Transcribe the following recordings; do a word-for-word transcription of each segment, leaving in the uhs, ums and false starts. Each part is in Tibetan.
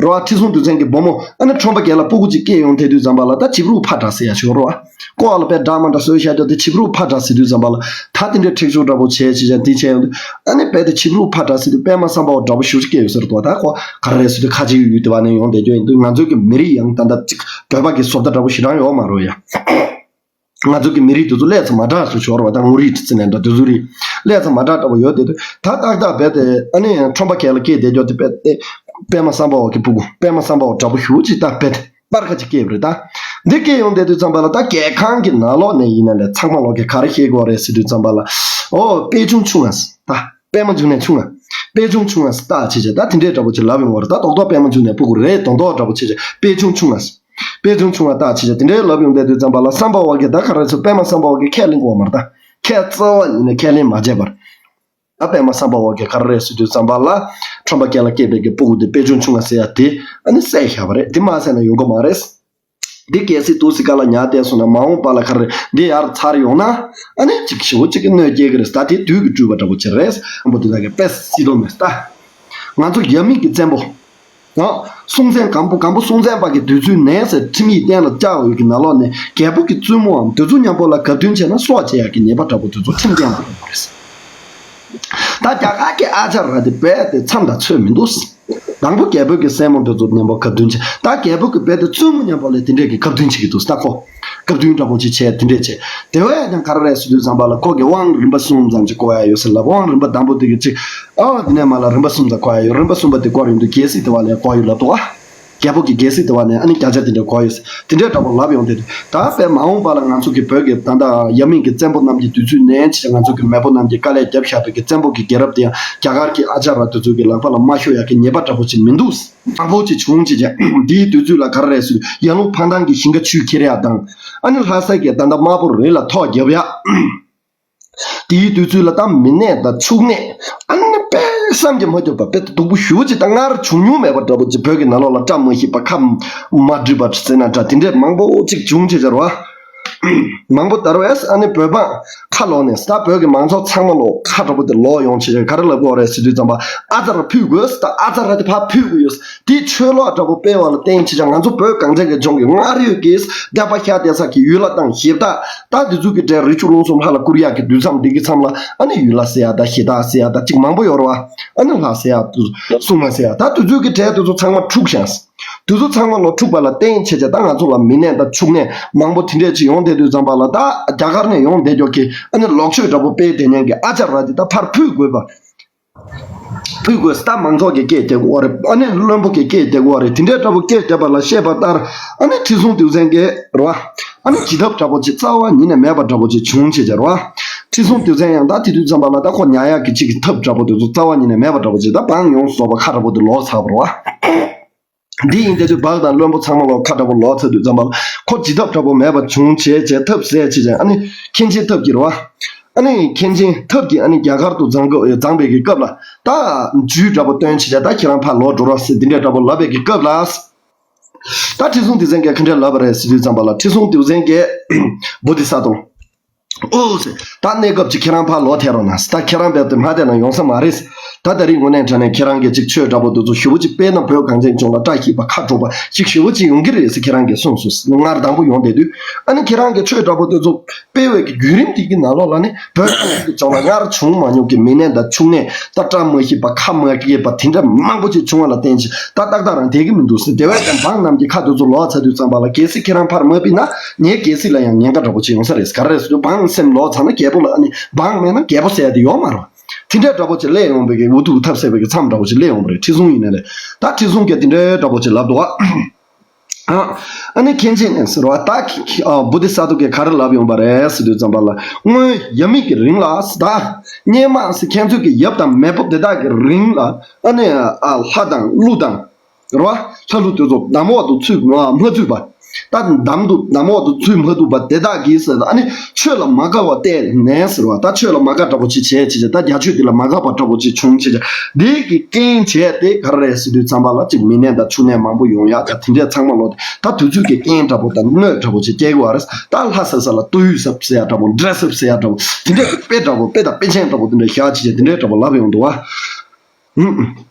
རོ། ཁྲི་སྲོང་ལྡེའུ་བཙན་གྱི་བུ་མོ་ཨ་ནི་ཁྲོམ་པ་རྒན་ལགས་སྤུ་གུ་གཅིག་སྐྱེས་ཡོང་དེ་དུས་ཙམ་པ་ལ་ད་བྱིབས་རུ་ཕ་འདྲ་ཟེར་ཡ་ཞིག་ཡོད་རེད་བ། ཀོ་བ་ལ་དཔེ་འདྲ་མ་འདྲ་བཟོས་བཞག་རྒྱུ་དེ་བྱིབས་རུ་ཕ་འདྲ་ཟེར་དུས་ཙམ་པ་ལ་ད་དེ་འདྲའི་འཁྲིག་སྤྱོད་འདྲ་པོ་བྱས་བྱས་བྱས་འདི་བྱས་ཡོང་དུས། ཨ་ནི་རྦད་དེ་བྱིབས་རུ་ཕ་འདྲ་ཟེར་དུས་པད་མ་སམ་བྷ་ཝ་འདྲ་པོ་ཞེ་པོ་ཅིག་སྐྱེས་ཡོད་ཟེར་འདུག་ད་ཁོ་ག་རེ་རེད་ཟེར་དུས་ཁ་ཆེའི་ཡུལ་དེ་བ་ནས་ཡོང་བསྡད་རྒྱུ་ཡིན་དུས་ང་ཚོའི་གི་མི་རིགས་ཡང་ད་ལྟ་ཅིག་བོད་པ་གི་བཟོ་ལྟ་འདྲ་པོ་ཞེ་དྲག་ཡོད་མ་རེད་ཡ། ང་ཚོ་གི་མི་རིགས་དེ་ཚོ་ཀླད་རྩ་མ་དྲག་སུ་ཤོར་བ་དང་ངོ་རིས་ཁྲི་ཙི་ནས་འདྲ་དེ་ཚོ་རིགས་ཀླད་རྩ་མ་དྲག་འདྲ་པོ་ཡོད་དེ། ད་ཏག་ཏག་རྦད་དེ་ཨ་ནི་ཁྲོམ་པ་གན་ལ་སྐྱེས་བསྡད་རྒྱུ་དེ་པད་དེ་པད་མ་སམ་བྷ་ཝ་གི་སྤུ་གུ་པད་མ་སམ་བྷ་ཝ་འདྲ་པོ་ཞེ་པོ་ཅིག་ད་རྦད་དེ་སྤར་ཁ་ཅིག་སྐྱེས་པ་རེད་ད། འདི་སྐྱེས་ཡོང་བསྡད་དུས་ཙམ་པ་ལ་ད་རྒྱལ་ཁང་གི་ནང་ལོགས་ནས་ཡིན་ན་ལས་ཚང་མ་ལོག་གི་ག་རེ་བཤད་དགོས་རེད་ཟེར་དུས་ཙམ་པ་ལ། ཨོ་པད་ཆུང་ཆུང་ང་ཟེར་ད། པད་མ་འབྱུང་གནས་ཆུང་ང་། པད་ཆུང་ཆུང་ང་ཟེར་ད་བྱས་བྱས་ད་དེ་འདྲའི་འདྲ་པོ་ཅིག་ལབ་ཡོང་བ་རེད་ད། རྡོག་རྡོག་པད་མ་འབྱུང་གནས་སྤུ་གུ་རེད་རྡོག་རྡོག་འདྲ་པོ་བྱས་བྱས་པད་ཆུང་ཆུང་ང་ཟེར། པད་ཆུང་ཆུང་ང་ད་བྱས་བྱས་དེ་འདྲའི་ལབ་ཡོང་བསྡད་དུས་ཙམ་པ་ལ་སམ་བྷ་ཝ་གིས་ད་ག་རེ་ཟེར་པད་མ་སམ་བྷ་ཝ་གིས་ཁས་ལེན་དགོས་མ་རེད་ད། ཁས་རྩ་བ་ཉིད་ནས་ཁས་ལེན་མ་བྱས་པར། ད་པད་མ་སམ་བྷ་ཝ་གིས་ག་རེ་རེད་ཟེར་དུས་ཙམ་པ་ལ། ཁྲོམ་པ་རྒན་ལ་སྐྱེས་པའི་གི་སྤུ་གུ་དེ་པད་ཆུང་ཆུང་ང་ཟེར་ཡ་དེ་ཨ་ནི་བསད་བཞག་པ་རེད། དེ་མ་བསད་ན་ཡོང་གི་མ་རེད། འདི་གལ་སྲིད་དུ་སི་ཀ་ལ་ཉར་བསྡད་སོང་ན་མ་འོངས་པ་ལ་ག་རེ་འདི་ཡར་ཚར་ཡོང་ན་ཨ་ནི་ཅིག་ཞེ་པོ་ཅིག་གི་གནོད་སྐྱེལ་གི་རེད། ད་དེ་དུས་ཀྱི་སྤྲུལ་པ་འདྲ་པོ་ཅིག་རེད། འབུ་དེ་དག་གི་དཔེ་སྲིད་དོ་མེད་ད། ང་ཚོ་ཡབ་མེས་ཀྱི་བཙན་པོ། ཨ། སྲོང་བཙན་སྒམ་པོ་སྒམ་པོ་སྲོང་བཙན་པ་གི་དུས་ཚོད་ནས་ཟེར་ཁྲིམས་ཡིག་གཏན་ལ་བཅའ་འོས་ཀྱི་ནང་ལོགས་ནས་རྒྱལ་པོ་གི་བཙུན་མོའམ་དེ་ཚོ་མཉམ་པོ་ལ་གབ་མཐུན་བྱས་ན་སྲོག་བཅད་ཡག་གི་ཉེས་པ་འདྲ་པོ་དེ་ཚོ་ཁྲིམས་གཏན་ལ་ཡོད་པ་རེད། ད་རྒྱ་གར་གྱི་ཨ་ཅར་ར་དེ་རྦད་དེ་མཚམས་དང་ཚོད་མི་འདུག་དང་པོ་རྒྱལ་པོ་གི་སྲས་མོ་འདི་ཚོ་མཉམ་པོ་བཀའ་བསྟུན་བྱས། ད་རྒྱལ་པོ་གི་རྦད་དེ་བཙུན་མོ་མཉམ་པོ་ལ་དེ་འདྲས་ཀྱི་བཀའ་བསྟུན་བྱེད་ཀྱི་འདུག་ད་ཁོ་བཀའ་བསྟུན་འདྲ་པོ་ཅིག་བྱས་དེ་འདྲས་བྱས། དེ་བས་ཀྱང་ག་རེ་རེད་ཟེར་དུས་ཙམ་པ་ལ་ཁོ་གི་དབང་རིམ་པ་གསུམ་ཙམ་ཅིག་བསྐོར་ཡ་ཡོད་ཟེར་ལབ། དབང་རིམ་པ་དང་པོ་དེ་གི་ཅིག་ཨ་དེ་ནས་མ་ལ་རིམ་པ་གསུམ་ཙམ་བསྐོར་ཡ་ཡོད། རིམ་པ་གསུམ་པ་དེ་བསྐོར་ཡོང་དུས་རྒྱལ་སྲིད་དེ་བ་ལ་ཡ་བསྐོར་ཡོད་ལབ་འདུག་ཨ། རྒྱལ་པོ་གི་རྒྱལ་སྲིད་དེ་བ་ནས་ཨ་ནི་བརྒྱ་ཆ་དེ་འདྲ་གོ་ཡོད། དེ་འདྲའི་འདྲ་པོ་ལབ་ཡོང་དེ་ད་དཔེ་མ་འོངས་པ་ལ་ང་ཚོ་གི་བོད་ཀྱི་ད་ལྟ་ཡབ་མེས་ཀྱི་བཙན་པོ་རྣམས་ཀྱི་དུས་ཚོད་ནས་ཕྱིན་ང་ཚོ་གི་མེས་པོ་རྣམས་ཀྱིས་དཀའ་ལས་བརྒྱབ་བཞག་པའི་གི་བཙན་པོ་གི་རྒྱལ་རབས་དེ་ཡང་རྒྱ་གར་གྱི་ཨ་ཅག་ར་དེ་ཚོ་གི་ལག་པ་ལ་མ་ཤོར་ཡག་གི་ཉེས་པ་འདྲ་པོ་ཅིག་མི་འདུག་མང་པོ་ཅིག་བྱུང་ཅི་བྱས། དེའི་དུས་ཚོད་ལ་ག་རེ་རེད་ཟེར་ཡར་ཀླུང་འཕང་ཐང་གི་ཞིང་ཁ་ཆུས་ཁྱེར་ཡག་དང་། ཨ་ནི་ལྷ་ས་གི་ད་ལྟ་དམར་པོ་རི་ལ་ཐོག་བརྒྱབ་ཡག་དེའི་དུས་ཚོད་ལ་ད་མི་ནད་དང་ཕྱུགས་ནད། ཨ་ནི་དཔེ་བསམ་གྱིས་མ་ཐུབ་པ་དཔེ་སྡུག་པོ་ཞེ་པོ་ཅིག་ད་སྔར་བྱུང་མྱོང་མེད་པ་འདྲ་པོ་ཅིག་བོད་ཀྱི་ནང་ལོགས་ལ་སྐྲ་མ་ཤིས་པ་ཁ་མ་འགྲིབ་པ་ཟེར་ན་འདྲ་དེ་འདྲས་མང་པོ་ཅིག་བྱུང་བྱས་བྱས་རེད་བ། མང་པོ་དར་བས་ཨ་ནི་བོད་འབངས་ཁ་ལོག་ནས་ད་བོད་ཀྱི་མང་ཚོགས་ཚང་མ་ལོག་ཁ་འདྲ་པོ་དེ་ལོག་ཡོང་བྱས་བྱས་ག་རེ་ལབ་དགོས་རེད་ཟེར་དུས་ཙམ་པ་ཨ་ཙ་ར་ཕུད་དགོས། ད་ཨ་ཙ་ར་དེ་ཕར་ཕུད་དགོས་ཡོད། དེའི་ཆོས་ལུགས་འདྲ་པོ་སྤེལ་བ་ལ་བརྟེན་བྱས་ཀྱང་ང་ཚོ་བོད་གངས་ཅན་གྱི་ལྗོངས་ཀྱི་མངའ་རིས་ཀྱི་སྡེ་པ་ཤ་སྡེ་ས་ཀྱི་ཡུལ་ལྷ་དང་གཞི་བདག་ད་འདི་ཚོ་གི་གྲས་རི་ཆུ་རླུང་གསུམ་ལྷ་ལ་བཀུར་ཡག་གི་དུས་མཚམས་འདི་གི་མཚམས་ལ་ཨ་ནི་ཡུལ་ལྷ་ཟེར་ཡག་དང་གཞི་བདག་ཟེར་ཡག་དང་གཅིག་མང་པོ་ཡོད་རེད་བ། ཨ་ནི་ལྷ་ཟེར་ཡག་དུ་སྲུང་མ་ཟེར་ཡག་ད་དུས་ཚོད་ཀྱི་གྲས་དེ་ཚོ་ཚང་མ་འཁྲུགས་ཤག་དུས་ཚོད་ཚང་མ་ལོ་འཁྲུགས་པ་ལ་བརྟེན་བྱས་བྱས་ད་ང་ཚོ་ལ་མི་ནད་དང་ཕྱུགས་ནད་མང་པོ་དེ་འདྲས་ཅིག་ཡོང་བསྡད་དུས་ཙམ་པ་ལ་ད་རྒྱ་གར་ནས་ཡོང་བསྡད་ཀྱོག་གི་ཨ་ནི་ལོག་ཆོས་འདྲ་པོ་སྤེལ་བསྡད་མཁན་གྱི་ཨ་ཅག་ར་དེ་ད་ཕར་ཕུད་དགོས་པ། ཕུད་དགོས་ད་མང་ཚོགས་ཀྱི་སྐད་རྒྱག་དགོས་རེད། ཨ་ནི་བློན་པོ་གི་སྐད་རྒྱག་དགོས་རེད། དེ་འདྲའི་འདྲ་པོ་སྐད་རྒྱབ་པ་ལ་བཤད་པ་ལྟར་ཨ་ནི་ཁྲི་སྲོང་ལྡེའུ་བཙན་གྱི་རེད་བ། ཨ་ནི་བྱེད་ཐབས་འདྲ་པོ་ཅིག་རྩ་བ་ཉིད་ནས་མེད་པ་འདྲ་པོ་ཅིག་བྱུང་བྱས་བྱས་རེད་བ། ཁྲི་སྲོང་ལྡེའུ་བཙན་ཡང་ད་དེ་དུས་ཙམ་པ་ལ་ད་ཁོ་ཉར་ཡག་གི་ཅིག་གི་ཐབས་འདྲ་པོ་དེ་ཚོ་རྩ་བ་ཉིད་ནས་མེད་པ་འདྲ་པོ་ཅིག་ད་འབངས་ཡོངས་སུ་རྫོགས་པ་ཁ་འདྲ་པོ་དེ་ལོག་ཚར་བ་རེད་བ། འདི་ཡིན་དེ་དུས་འབངས་དང་བློན་པོ་ཚང་མ་ལོག་ཁ་འདྲ་པོ་ལོག་ཚར་དུས་ཙམ་པ་ལ་ཁོ་བྱེད་ཐབས་འདྲ་པོ་མེད་པ་བྱུང་བྱས་བྱས་ཐབས་ཟད་བྱས་བྱས་ཨ་ནི་མཁན་ཆེན་ཐབས་ཀྱིས་རེད་བ། ཨ་ནི་མཁན་ཆེན་ཐབས་ཀྱིས་ཨ་ནི་རྒྱ་གར་དུ་བརྫངས་སྐབས་བརྫངས་པའི་གི་སྐབས་ལ་ད་ཇུས་འདྲ་པོ་བཏོན་བྱས་བྱས་ད་ཁྱེད་རང་ཕར་ལོག་འགྲོ་རོགས་ཟེར་འདི་འདྲའི་འདྲ་པོ་ལབ་པའི་གི་སྐབས་ལ། ད་ཁྲི་སྲོང་ལྡེའུ་བཙན་གྱིས་ག་འདྲ་ལབ་པ་རེད་ཟེར་དུས་ཙམ་པ་ལ་ཁྲི་སྲོང་ལྡེའུ་བཙན་གྱིས་བོ་དྷི་ས་ཏྭ། ཨོ་ཟེར། ད་གནས་སྐབས་ཅིག་ཁྱེད་རང་ཕར་ལོག་ཐལ་རོགས་གནང་ཟེར། ད་ཁྱེད་རང་རྦད་དེ་མ་བསྡད་ན་ཡོང་ས་མ་རེད་ཟེར། ད་ད་རིང་དངོས་གནས་དྲང་གནས་ཁྱེད་རང་གིས་ཅིག་ཆོས་འདྲ་པོ་འདི་ཚོ་ཞེ་པོ་ཅིག་སྤེལ་ན་བོད་གངས་ཅན་ལྗོངས་ལ་བཀྲ་ཤིས་པ་ཁ་དྲོ་པོ་ཅིག་ཞེ་པོ་ཅིག་ཡོང་གི་རེད་ཟེར་ཁྱེད་རང་གིས་གསུངས་སོང་ཟེར། སྔར་དང་པོ་ཡོང་བསྡད་དུས་ཨ་ནི་ཁྱེད་རང་གིས་ཆོས་འདྲ་པོ་འདི་ཚོ་སྤེལ་བའི་གི་བརྒྱུད་རིམ་དེ་གི་ནང་ལོགས་ལ་ནི་བོད་གངས་ཅན་ལྗོངས་ལ་སྔར་བྱུང་མ་མྱོང་གི་མི་ནད་དང་ཕྱུགས་ནད་ད་བཀྲ་མ་ཤིས་པ་ཁ་མ་སྐྱེས་པ་དེ་འདྲ་མང་པོ་ཅིག་བྱུང་བ་ལ་བརྟེན་ཅིག་ད་ཏག་ཏག་རང་བསྡད་གི་མི་འདུག་ཟེར། དེ་བས་ཀྱང་འབངས་རྣམས་ཀྱི་ཁ་དེ་ཚོ་ལོག་ཚར་དུས་ཙམ་པ་ལ་གལ་སྲིད་ཁྱེད་རང་ཕར་མ་ཕུད་ན་ངའི་རྒྱལ་སྲིད་ལ་ཡང་ཉེན་ཁ་འདྲ་པོ་ཅིག་ཡོང་ས་རེད། ག་རེ་རེད་ཟེར་དུས་འབངས་སེམས་ལོག་ཚར་ན་རྒྱལ་པོ་ལ་ཨ་ནི་འབངས་མེད་ན་རྒྱལ་པོ་ཟེར་ཡ་དེ་ཡོད་མ་རེད། དེ་འདྲའི་འདྲ་པོ་ཅིག་སླེབས་ཡོང་བའི་གི་འུ་ཐུག་ཐབས་ཟད་པའི་གི་མཚམས་འདྲ་པོ་ཅིག་སླེབས་ཡོང་བ་རེད། ཁྲི་སྲོང་ཡིན་ན་ལས་ད་ཁྲི་སྲོང་གིས་དེ་འདྲའི་འདྲ་པོ་ཅིག་ལབ་འདུག་ཨ། ཨ་ནི་མཁན་ཆེན་ནས་ཟེར་བ་ད་བོ་དྷི་ས་ཏྭ་གིས་ག་རེ་ལབ་ཡོང་བ་རེད་ཟེར་དུས་ཙམ་པ་ལ་སྔོན་ཡབ་མེས་ཀྱི་རིང་ལ་ཟེར་ད་སྔོན་མ་ཟེར་ཁྱེད་ཚོས་ཀྱི་ཡབ་དང་མེས་པོ་དེ་དག་གི་རིང་ལ་ཨ་ནི་ལྷ་དང་ཀླུ་དང་། རེད་བ། ལྷ་ཀླུ་དེ་ཚོ་འདམ་འོག་ཏུ་ཚུད་མ་མ་ཚུད་པ། ད་འདམ་དུ་འདམ་འོག་ཏུ་ཚུད་མ་ཐུབ་པ་དེ་དག་གིས་ཟེར་ད་ཨ་ནི་ཆོས་ལ་མ་དགའ་བ་བལྟས་ནས་ཟེར་བ་ད་ཆོས་ལ་མ་དགའ་འདྲ་པོ་ཅིག་བྱས་བྱས་བྱས་ད་རྒྱ་ཆོས་འདི་ལ་མ་དགའ་བ་འདྲ་པོ་ཅིག་བྱུང་བྱས་བྱས་འདི་གི་རྐྱེན་བྱས་ཏེ་ག་རེ་རེད་ཟེར་དུས་ཙམ་པ་ལ་ཅིག་མི་ནད་དང་ཕྱུགས་ནད་མང་པོ་ཡོང་ཡག་ད་དེ་འདྲས་ཚང་མ་ལོག་ད་དུས་ཚོད་ཀྱི་རྐྱེན་འདྲ་པོ་དང་གནོད་འདྲ་པོ་ཅིག་སྐྱེལ་གི་བ་རེད། ད་ལྷ་ཟེར་ས་ལ་ཏོ་ཡུ་ཟབ་ཟེར་ཡག་འདྲ་པོ་འདྲེ་ཟབ་ཟེར་ཡག་འདྲ་པོ་དེ་འདྲས་ཀྱི་དཔེ་འདྲ་པོ་དཔེ་དང་དཔེ་ཅན་འདྲ་པོ་དེ་འདྲས་བཞག་བྱས་བྱས་དེ་འདྲས་འདྲ་པོ་ལབ་ཡོང་འདུག་བ། ཧུམ།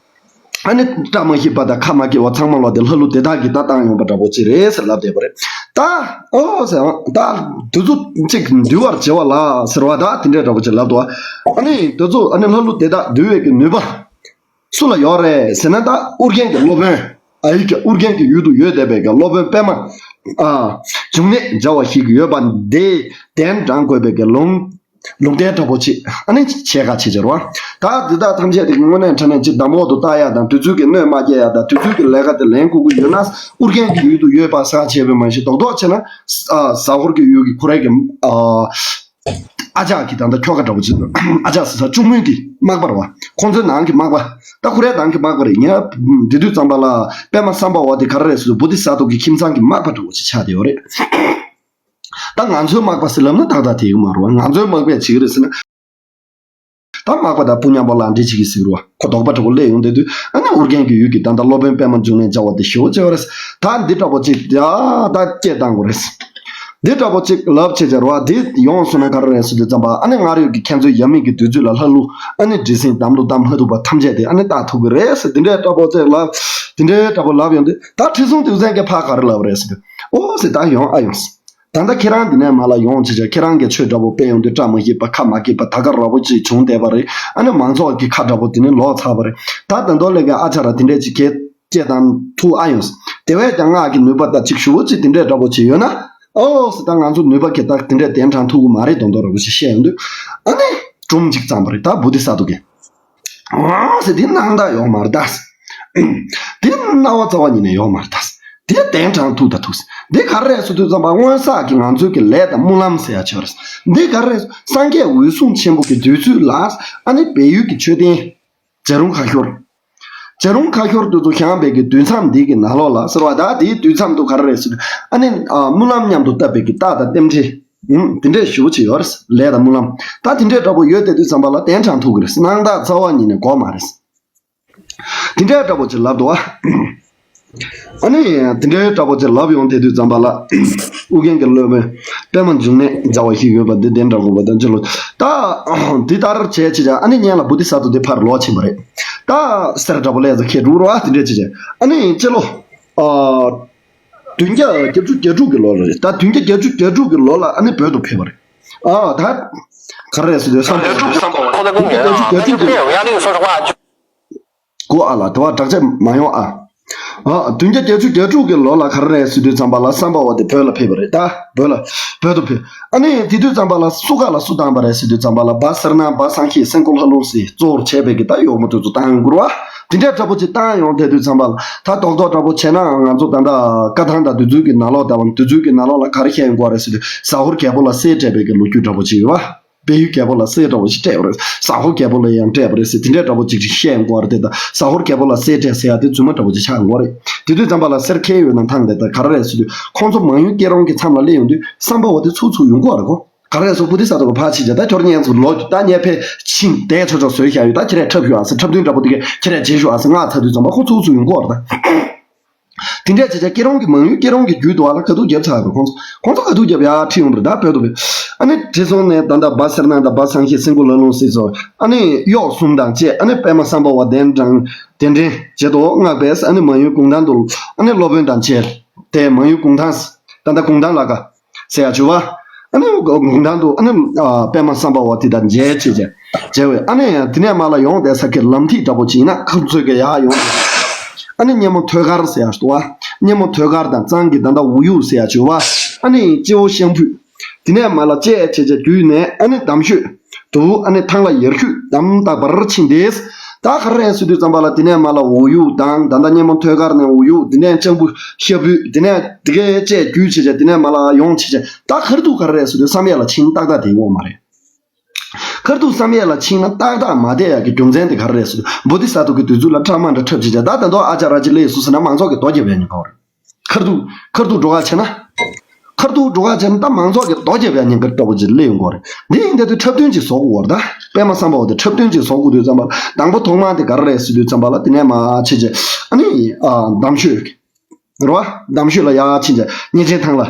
ཨ་ནི་བཀྲ་མ་ཤིས་པ་དང་ཁ་མ་སྐྱེ་བ་ཚང་མ་ལོག་སྟེ་ལྷ་ཀླུ་དེ་དག་གིས་ད་བཏང་ཡོང་པ་འདྲ་པོ་ཅིག་རེད་ཟེར་ལབ་བསྡད་པ་རེད། ད་ཨོ་ཟེར་བ་ད་དུས་ཚོད་ཅིག་འདུལ་བར་བྱེད་པ་ལ་ཟེར་བ་ད་དེ་འདྲའི་འདྲ་པོ་ཅིག་ལབ་འདུག་ཨ་ནི་དུས་ཚོད་ཨ་ནི་ལྷ་ཀླུ་དེ་དག་འདུལ་བའི་གི་ནུས་པ་སུ་ལ་ཡོད་རེད་ཟེར་ན། ད་ཨུ་རྒྱན་གྱི་སློབ་དཔོན་ཨ་ཡིག་གི་ཨུ་རྒྱན་གྱི་ཡུལ་དུ་ཡོད་བསྡད་པའི་གི་སློབ་དཔོན་པདྨ་ཨ་འབྱུང་གནས་མཇལ་བ་ཞིག་ཡོད་པ་འདི་གདན་དྲངས་དགོས་པའི་གི་ལུང་ལུང་བསྟན་འདྲ་པོ་ཅིག་ཨ་ནི་བྱས་ཁ་ཆེ་ཆེར་བ། ད་འདི་དག་ཐམས་ཅད་དེ་གི་དངོས་གནས་དྲང་གནས་ཅིག་གདམས་འོག་ཏུ་བཏགས་ཡ་དང་དུས་ཚོད་ཀྱི་གནོད་མ་སྐྱེལ་ཡ་དང་དུས་ཚོད་ཀྱི་ལས་ཀ་དེ་ལེན་དགོས་ཀྱི་ཡོད་ན་ཨུ་རྒྱན་གྱི་ཡུལ་དུ་ཡོད་པ་ཟེར་བྱས་པའི་མ་གཞི་རྡོག་རྡོག་བྱས་ན་ཨ་ཟ་ཧོར་གྱི་ཡུལ་གྱི་ཁོ་རའི་གི་ཨ་ཨ་ཅག་གི་ད་ལྟ་ཁྱོ་ག་འདྲ་པོ་ཅིག་ཨ་ཅག་ཟེར་ས་གཅུང་མོའི་གི་མག་པ་རེད་བ། ཁོང་ཚོའི་ནང་གི་མག་པ། ད་ཁོ་རའི་ནང་གི་མག་པ་རེད། ངས་འདི་དུས་ཙམ་པ་ལ་པདྨ་སམ་བྷ་ཝ་དེ་ག་རེ་རེད་ཟེར་དུས་བོ་དྷི་ས་ཏྭ་གི་ཁྱིམ་ཚང་གི་མག་པ་འདྲ་པོ་ཅིག་ཆགས་བསྡད་ཡོད་རེད། ད་ང་ཚོའི་མག་པ་ཟེར་ལབ་ན་ཏག་ཏག་དེ་གི་མ་རེད་བ། ང་ཚོའི་མག་པས་བྱེད་ཀྱི་རེད་ཟེར་ན། ད་མག་པ་དང་སྤུན་མཉམ་པོ་ལག་འབྲེལ་བྱེད་ཀྱི་ཟེར་བ་ཁོ་དོགས་པ་འདྲ་པོ་སླེབས་ཡོང་བསྡད་དུས་ཨ་ནི་ཨུ་རྒྱན་གྱི་ཡུལ་གྱི་ད་ལྟ་སློབ་དཔོན་པདྨ་འབྱུང་གནས་མཇལ་བ་དེ་ཞེ་པོ་ཅིག་ཡོད་རེད། ད་འདི་འདྲ་པོ་ཅིག་ཡ་ད་སྐད་བཏང་དགོས་རེད། འདི་འདྲ་པོ་ཅིག་ལབ་བྱས་བྱས་རེད་བ། འདི་ཡོང་སོང་ན་ག་རེ་རེད་ཟེར་དུས་ཙམ་པ་ཨ་ནི་སྔར་ཡོད་ཀྱི་མཁན་ཟུར་ཡབ་མེས་ཀྱི་དུས་ཚོད་ལ་ལྷ་ཀླུ་ཨ་ནི་འདྲེ་སྲིན་དམ་ལུགས་དམ་ལྷ་ཐུག་པ་ཐམས་ཅད་དེ་ཨ་ནི་བཏགས་ཐུབ་ཀྱི་རེད་ཟེར་འདི་འདྲའི་འདྲ་པོ་ཅིག་ལབ་འདི་འདྲའི་འདྲ་པོ་ལབ་ཡོང་དུས་ད་ཁྲི་སྲོང་ལྡེའུ་བཙན་གྱིས་ཕར་ག་རེ་ལབ་རེད་ཟེར་དུས་ཨོ་ཟེར་ད་ཡོང་ཨ་ཡོང་ཟེར། ད་ལྟ་ཁྱེད་རང་འདི་ནས་མར་ལ་ཡོང་བྱས་བྱས་ཁྱེད་རང་གིས་ཆོས་འདྲ་པོ་སྤེལ་ཡོང་དུས་བཀྲ་མ་ཤིས་པ་ཁ་མ་སྐྱིད་པ་ད་ག་ར་པོ་ཅིག་བྱུང་བསྡད་པ་རེད། ཨ་ནི་མང་ཚོགས་ཀྱི་ཁ་འདྲ་པོ་དེ་ནི་ལོག་ཚར་བ་རེད། ད་ད་མདོ་ལས་ཀའི་ཨ་ཅག་ར་དེ་འདྲས་ཅིག་གིས་སྐད་བཏང་ཐུབ་ཨ་ཡོང་། དེ་བས་ཀྱང་སྔགས་ཀྱི་ནུས་པ་དང་ཅིག་ཞུ་བོ་ཅིག་དེ་འདྲས་འདྲ་པོ་ཅིག་ཡོད་ན། ཨོ་ཟེར་ད་ང་ཚོ་ནུས་པ་གིས་ད་དེ་འདྲས་གདན་དྲངས་ཐུབ་ཀྱི་མ་རེད་མདོག་མདོག་འདྲ་པོ་ཅིག་བཤད་ཡོང་དུས། ཨ་ནི་སྒྲུང་ཅིག་བརྩམས་པ་རེད་ད་བོ་དྷི་ས་ཏྭ་གིས། ཨང་ཟེར་འདི་སྣང་དག་ཡོག་མ་རེད་ད། འདི་སྣང་བ་རྩ་བ་ཉིད་ནས་ཡོག་མ་རེད་ད། འདི་གདན་དྲངས་ཐུབ་ད་ཐུབ། འདི་ག་རེ་རེད་ཟེར་དུས་ཙམ་པ་སྔོན་བསགས་ཀྱི་ང་ཚོའི་གི་ལས་དང་སྨོན་ལམ་ཟེར་ཡ་ཆོས་རེད། འདི་ག་རེ་རེད། སངས་རྒྱས་འོད་སྲུང་ཆེན་པོ་གི་དུས་ཚོད་ལ་ཨ་ནི་བལ་ཡུལ་གྱི་མཆོད་རྟེན་བྱ་རུང་ཁ་ཤོར། བྱ་རུང་ཁ་ཤོར་དུས་ཚོད་བཞེངས་པའི་གི་དུས་མཚམས་འདི་གི་ནང་ལོགས་ལ་ཟེར་བ་ད་འདིའི་དུས་མཚམས་དུ་ག་རེ་རེད་ཟེར་དུས་ཨ་ནི་སྨོན་ལམ་མཉམ་དུ་བཏབ་པའི་གི་རྟགས་དང་རྟེན་འབྲེལ། ཨུམ། དེ་འདྲས་ཞུ་བྱེད་ཡོད་རེད། ལས་དང་སྨོན་ལམ། ད་དེ་འདྲས་འདྲ་པོ་ཡོད་བསྡད་དུས་ཙམ་པ་ལ་གདན་དྲངས་ཐུབ་ཀྱི་རེད། སྣང་དག་རྩ་བ་ཉིད་ནས་དགོས་མ་རེད། དེ་འདྲས་འདྲ་པོ་ཅིག་ལབ་འདུག་ཨ། ཨ་ནི་དེ་འདྲས་འདྲ་པོ་ཅིག་ལབ་ཡོང་བསྡད་དུས་ཙམ་པ་ལ་ཨུ་རྒྱན་གྱི་སློབ་དཔོན་པདྨ་འབྱུང་གནས་མཇལ་བ་ཞིག་ཡོད་པ་འདི་གདན་དྲངས་དགོས་པ་དང་ཅི་ལོ། ད་འདི་ལྟར་བྱས་བྱས་ཀྱང་ཨ་ནི་སྔོན་ལ་བོ་དྷི་ས་ཏྭ་འདི་ཕར་ལོག་ཕྱིན་པ་རེད། ད་གསེར་འདྲ་པོ་ལས་ཚ་ཁྱེད་འགྲོ་རོགས་ཨ་དེ་འདྲས་བྱས་ཀྱང་ཨ་ནི་ཅི་ལོ། ཨ། བདུན་བརྒྱ་བརྒྱད་ཅུ་གྱ་དྲུག་གི་ལོ་ལ་རེད། ད་བདུན་བརྒྱ་བརྒྱད་ཅུ་གྱ་དྲུག་གི་ལོ་ལ་ཨ་ནི་བོད་དུ་ཕེབས་པ་རེད། ཨ་ད་ག་རེ་རེད་ཟེར་དུས་སམ་བྷ་ཝ་བདུན་བརྒྱ་བརྒྱད་ཅུ་གྱ་དྲུག་གི་གོ་ཨ་ལ་དེ་བ་དྲག་ཆ་མ་ཡོང་ཨ། ཨ་བདུན་བརྒྱ་བརྒྱད་ཅུ་གྱ་དྲུག་གི་ལོ་ལ་ག་རེ་རེད་ཟེར་དུས་ཙམ་པ་ལ་སམ་བྷ་ཝ་དེ་བོད་ལ་ཕེབས་པ་རེད། ད་བོད་ལ་བོད་དུ་ཕེབས། ཨ་ནི་དེ་དུས་ཙམ་པ་ལ་སུ་ག་ལ་སུ་བཏང་པ་རེད་ཟེར་དུས་ཙམ་པ་ལ་སྦ་སེར་སྣ་སྦ་སངས་རྒྱས་སེང་གོ་ལྷ་ལུང་ཟེར་གཙོ་བོར་བྱས་པའི་གི་ད་ཡོག་མོ་དེ་ཚོ་བཏང་ཡོང་གི་རེད་བ། དེ་འདྲའི་འདྲ་པོ་ཅིག་བཏང་ཡོང་དེ་དུས་ཙམ་པ་ལ་ད་རྡོག་རྡོག་འདྲ་པོ་བྱས་ན་ང་ཚོ་ད་ལྟ་བཀའ་ཐང་དང་དེ་ཚོའི་གི་ནང་ལོགས་ལྟ་བ་ན་དེ་ཚོའི་གི་ནང་ལོགས་ལ་ག་རེ་བཤད་ཡོང་གི་རེད་ཟེར་དུས་ཟ་ཧོར་རྒྱལ་པོ་ལ་གསེར་སྤྲད་པའི་གི་ལོ་རྒྱུས་འདྲ་པོ་ཅིག་ཡོད་བ། བལ་ཡུལ་རྒྱལ་པོ་ལ་གསེར་འདྲ་པོ་ཅིག་སྤྲད་པ་རེད། ཟ་ཧོར་རྒྱལ་པོ་ལ་ཡང་སྤྲད་པ་རེད་ཟེར་དེ་འདྲའི་འདྲ་པོ་ཅིག་ཅིག་བཤད་ཡོང་གི་རེད་དེ། ད་ཟ་ཧོར་རྒྱལ་པོ་ལ་གསེར་སྤྲད་ཟེར་ཡ་དེ་རྫུན་མ་འདྲ་པོ་ཅིག་ཆགས་ཡོང་གི་རེད། དེ་དུས་ཙམ་པ་ལ་གསེར་ཁེལ་ཡོད་ན་ཐང་དེ་ད་ག་རེ་རེད་ཟེར་དུས་ཁོང་ཚོ་མང་ཡུལ་སྐྱེ་རོང་གི་མཚམས་ལ་སླེབས་ཡོང་དུས་སམ་བྷ་ཝ་དེ་ཚུགས་ཚུགས་ཡོང་གི་རེད་གོ། ག་རེ་སོགས་པོ་དེ་ས་ཐོག་གི་ཕར་ཕྱིན་བྱས་ད་ཁྱོད་ཉན་ཚུལ་ལོ་ད་ཉན་ཕེ་ཕྱིན་དེ་ཆོ་ཆོ་བཟོས་བཞག་ཡོད། ད་ཁྱེད་རས་འཁྲབ་ཞུ་ཨ་ཟེར། འཁྲབ་སྟོན་འདྲ་པོ་དེ་གས་ཁྱེད་རས་བྱེད་ཞུ་ཨ་ཟེར། ང་ཚ་དུས་ཙམ་པ་ཁོ་ཚུགས་ཚུགས་ཡོང་གི་རེད་ད། དེ་འདྲས་བྱས་བྱས་སྐྱེ་རོང་གི་མང་ཡུལ་སྐྱེ་རོང་གི་རྒྱུད་དུ་བ་ལ་ག་ཐུག་རྒྱབ་ཚར་བ་ཁོང་ཚོ་ཁོང་ཚོ་ག་ཐུག་རྒྱབ་ཡ་ཁྲིད་ཡོང་བ་རེད་ད་བོད་དུ་བས། ཨ་ནི་དེ་སོང་ནས་ད་ལྟ་སྦ་སེར་སྣ་དང་སྦ་སངས་རྒྱས་སེང་གོ་ལྷ་ལུང་སྲིད་སོགས་ཨ་ནི་གཡོག་གསུམ་དང་བཅས་ཨ་ནི་པདྨ་སམ་བྷ་ཝ་གདན་དྲངས་གདན་འདྲེན་བྱེད་དོ་སྔགས་པས་ཨ་ནི་མང་ཡུལ་གུང་ཐང་དུ་ཨ་ནི་སློབ་དཔོན་དང་བཅས་ཏེ་མང་ཡུལ་གུང་ཐང་ད་ལྟ་གུང་ཐང་ལ་ཀ་ཟེར་ཡ་བྱུང་བ། ཨ་ནི་གུང་ཐང་དུ་ཨ་ནི་ཨ་པདྨ་སམ་བྷ་ཝ་དེ་དང་མཇལ་བྱས་བྱས་བྱས་བས། ཨ་ནི་དེ་ནས་མར་ལ་ཡོང་བསྡད་ས་ཁེ་ལམ་ཐིག་འདྲ་པོ་ཅིག་ཡིན་ན་ཁོ་ཚོས་ཀྱི་ཡར་ཡོང་བསྡད། ཨ་ནི་སྙེ་མོ་ཐོད་དཀར་ཟེར་ཡ་ཞུ་བ། སྙེ་མོ་ཐོད་དཀར་དང་གཙང་གི་ད་ལྟ་འུ་ཡུག་ཟེར་ཡ་བྱུང་བ། ཨ་ནི་སྤྱི་བོ་ཤམ་ཕུད། དེ་ནས་མར་ལ་བཅད་བྱས་བྱས་བརྒྱུད་ནས་ཨ་ནི་འདམ་ཤོད། དུ་ཨ་ནི་ཐང་ལ་ཡར་ཤུད་དམ་བཏགས་པར་ཕྱིན་ཏེ། ད་ག་རེ་ཟེར་དུས་ཙམ་པ་ལ་དེ་ནས་མར་ལ་འུ་ཡུག་དང་ད་ལྟ་སྙེ་མོ་ཐོད་དཀར་ནས་འུ་ཡུག་དེ་ནས་ལྕང་བུ་ཤ་བུད་དེ་ནས་དེ་གས་བཅད་བརྒྱུད་བྱས་བྱས་དེ་ནས་མར་ལ་ཡོང་བྱས་བྱས་ད་ཁར་ཐུག་ག་རེ་ཟེར་དུས་བསམ་ཡས་ལ་ཕྱིན་ཏག་ཏག་དེ་འོག་མ་རེད། ཁར་ཐུག་བསམ་ཡས་ལ་ཕྱིན་ན་ཏག་ཏག་མ་བསྡད་ཡག་གི་རྒྱུ་མཚན་དེ་ག་རེ་རེད་ཟེར་དུས་བོ་དྷི་ས་ཏྭ་གི་དུས་ཚོད་ལ་ཁྲག་དམར་འདྲ་འཁྲབ་བྱས་བྱས་ད་ད་དུང་ཨ་ཅག་ར་ཅིག་སླེབས་སོང་ཟེར་ན་མང་ཚོགས་ཀྱི་རྡོ་རྒྱབ་ཡས་ཉེན་ཁ་རེད། ཁར་ཐུག་ཁར་ཐུག་འགྲོ་ག་བྱས་ན། ཁར་ཐུག་འགྲོ་ག་བྱས་ན་ད་མང་ཚོགས་ཀྱི་རྡོ་རྒྱབ་ཡ་ཉེན་ཁ་འདྲ་པོ་ཅིག་སླེབས་ཡོང་གི་རེད། འདི་ཡིན་དེ་དུས་འཁྲབ་སྟོན་ཅིག་བཟོ་དགོས་རེད་ད། པདྨ་སམ་བྷ་ཝ་དེ་འཁྲབ་སྟོན་ཅིག་བཟོ་དགོས་དུས་ཙམ་པ་ལ་དང་པོ་ཐོག་མ་དེ་ག་རེ་རེད་ཟེར་དུས་ཙམ་པ་ལ་དེ་ནས་མར་ཕྱིན་བྱས་ཨ་ནི་ཨ་འདམ་ཤོད་རེད་བ། འདམ་ཤོད་ལ་ཡར་ཕྱིན་བྱས་གཉན་ཆེན་ཐང་ལ།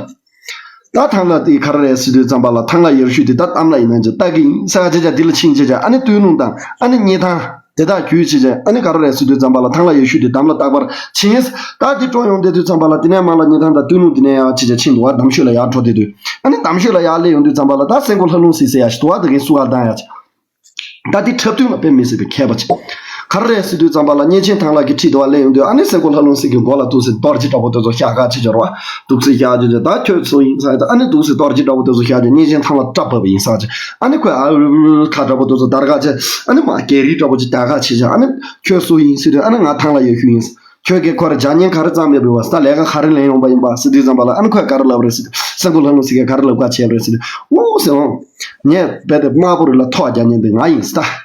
ད་ཐང་ལ་དེ་ག་རེ་རེད་ཟེར་དུས་ཙམ་པ་ལ་ཐང་ལ་ཡར་ཤུད་དེ་ད་གཏམ་ལ་ཡིན་ན་ཅིག་ལྟ་གི་ཡིན་ས་ག་བྱས་བྱས་འདི་ལ་ཕྱིན་བྱས་བྱས་ཨ་ནི་སྟོད་ལུང་དང་ཨ་ནི་སྙེ་ཐང་། དེ་དག་བརྒྱུད་བྱས་བྱས་ཨ་ནི་ག་རེ་རེད་ཟེར་དུས་ཙམ་པ་ལ་ཐང་ལྷ་ཡེ་ཤེས་དེ་དམ་ལ་བཏགས་པར་ཕྱིན། ད་དེ་སྤྲོ་ཡོང་བསྡད་དུས་ཙམ་པ་ལ་དེ་ནས་མར་ལ་སྙེ་ཐང་དང་སྟོད་ལུང་དེ་ནས་ཡར་བྱས་བྱས་ཕྱིན་འདུག་བ། འདམ་ཤོད་ལ་ཡར་འགྲོ་བསྡད་དུས་ཨ་ནི་འདམ་ཤོད་ལ་ཡར་སླེབས་ཡོང་དུས་ཙམ་པ་ལ་ད་སེང་གོ་ལྷ་ལུང་སྲིད་ཟེར་ཡ་ཞིག་འདུག་བ། དེ་གའི་སུ་ག་བཏང་ཡ་ཅིག་ད་དེ་འཁྲབ་སྟོན་ལ་དཔེ་མི་སྲིད་པའི་མཁས་པ་ཅིག་ག་རེ་རེད་ཟེར་དུས་ཙམ་པ་ལ་གཉན་ཆེན་ཐང་ལྷ་གི་ཁྲིད་དུ་བ་སླེབས་ཡོང་དུས་ཨ་ནི་སེང་གོ་ལྷ་ལུང་སྲིད་ཀྱི་མགོ་ལ་འདུག་སེ་རྡོ་རྗེ་འདྲ་པོ་དེ་ཚོ་ཤ་ཁ་ཆེ་ཆེ་རོ། འདུག་སེ་ཤ་ཆེ་ཆེ་ད་ཁྱོད་ཚོ་ཡིན་ས་ཡིན་ད་ཨ་ནི་འདུག་སེ་རྡོ་རྗེ་འདྲ་པོ་དེ་ཚོ་ཤ་ཆེ་གཉན་ཆེན་ཐང་ལྷ་སྐྲ་བབས་པ་ཡིན་ས་ཆེ་ཨ་ནི་ཁོས་ཨ་ཁ་འདྲ་པོ་དེ་ཚོ་དར་ཁ་ཆེ་ཨ་ནི་མ་གེ་རི་འདྲ་པོ་ཅིག་དར་ཁ་ཆེ་ཆེ་ཨ་ནི་ཁྱོད་སུ་ཡིན་ཟེར་དུས་ཨ་ནི་ང་ཐང་ལྷ་ཡེ་ཤེས་ཡིན། ཁྱོད་ཀྱིས་ཁོར་ལྗགས་བརྙན་ག་རེ་བརྩམས་ཡོད་པའི་བ་ས་ལས་ཀ་ག་རེ་ལེན་ཡོང་པ་ཡིན་པ་ཟེར་དུས་ཙམ་པ་ལ་ཨ་ནི་ཁོས་ག་རེ་ལབ་རེད་ཟེར་དུས་སེང་གོ་ལྷ་ལུང་སྲིད་ཀྱིས་ག་རེ་ལབ་ག་བྱས་རེད་ཟེར་དུས་ཨོ་ཟེར་འོང་། ངས་རྦད་དེ་དམར་པོ་རི་ལ་ཐོག་རྒྱག་མཁན་དེ་ང་ཡིན་ཟེར་ད།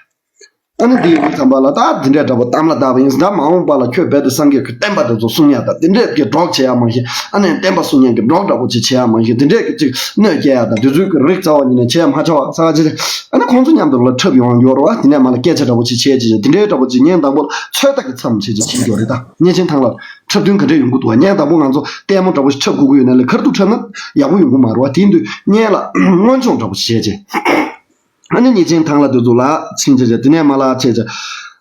ཨ་ནི་འདི་ཡིན་ཙམ་པ་ལ་ད་འདི་འདྲའི་འདྲ་པོ་དམ་ལ་བཏགས་པ་ཡིན་ཟེར་ད། མ་འོངས་པ་ལ་ཁྱོད་རྦད་དེ་སངས་རྒྱས་ཀྱི་བསྟན་པ་དེ་ཚོ་སྲུང་ཡག་དང་དེ་འདྲས་ཀྱི་གྲོགས་བྱེད་ཡག་མ་གཞི་ཨ་ནི་བསྟན་པ་སྲུང་མཁན་གྱི་གྲོགས་འདྲ་པོ་ཅིག་བྱེད་ཡག་མ་གཞི་དེ་འདྲས་ཀྱི་ཅིག་གནོད་སྐྱེལ་ཡག་དང་དེ་ཚོའི་གི་རིགས་རྩ་བ་ཉིད་ནས་བྱེད་ཡག་མ་ཆགས་པ་ས་ཆ་ཅིག་ཨ་ནི་ཁོང་ཚོ་མཉམ་དུ་ལ་འཁྲབ་ཡོང་ཡོད་རེད་བ། དེ་ནས་མ་ལ་སྐད་ཆ་འདྲ་པོ་ཅིག་བྱས་བྱས་བྱས་དེ་འདྲའི་འདྲ་པོ་ཅིག་བརྙན་དང་པོ་ཚོད་ལྟ་གི་མཚམས་བྱས་བྱས་ཕྱིན་ཡོད་རེད་ད། གཉན་ཆེན་ཐང་ལ་འཁྲབ་སྟོན་ག་འདྲས་ཡོང་གི་འདུག་བ། བརྙན་དང་པོ་ང་ཚོ་ལྟད་མོ་འདྲ་པོ་ཞིག་འཁྲབ་དགོས་ཀྱི་ཡོད་ན་ལས་ཁར་ཐུག་འཁྲབ་ན་ཡག་པོ་ཡོང་གི་མ་རེད་བ། དེ་ཡིན་དུས་བརྙན་ལ་སྔོན་སྦྱོང་འདྲ་པོ་ཞིག་བྱས་བྱས། ཨ་ནི་གཉན་ཆེན་ཐང་ལྷ་དེ་ཚོ་ལ་ཕྱིན་བྱས་བྱས་དེ་ནས་མ་ལ་བྱས་བྱས།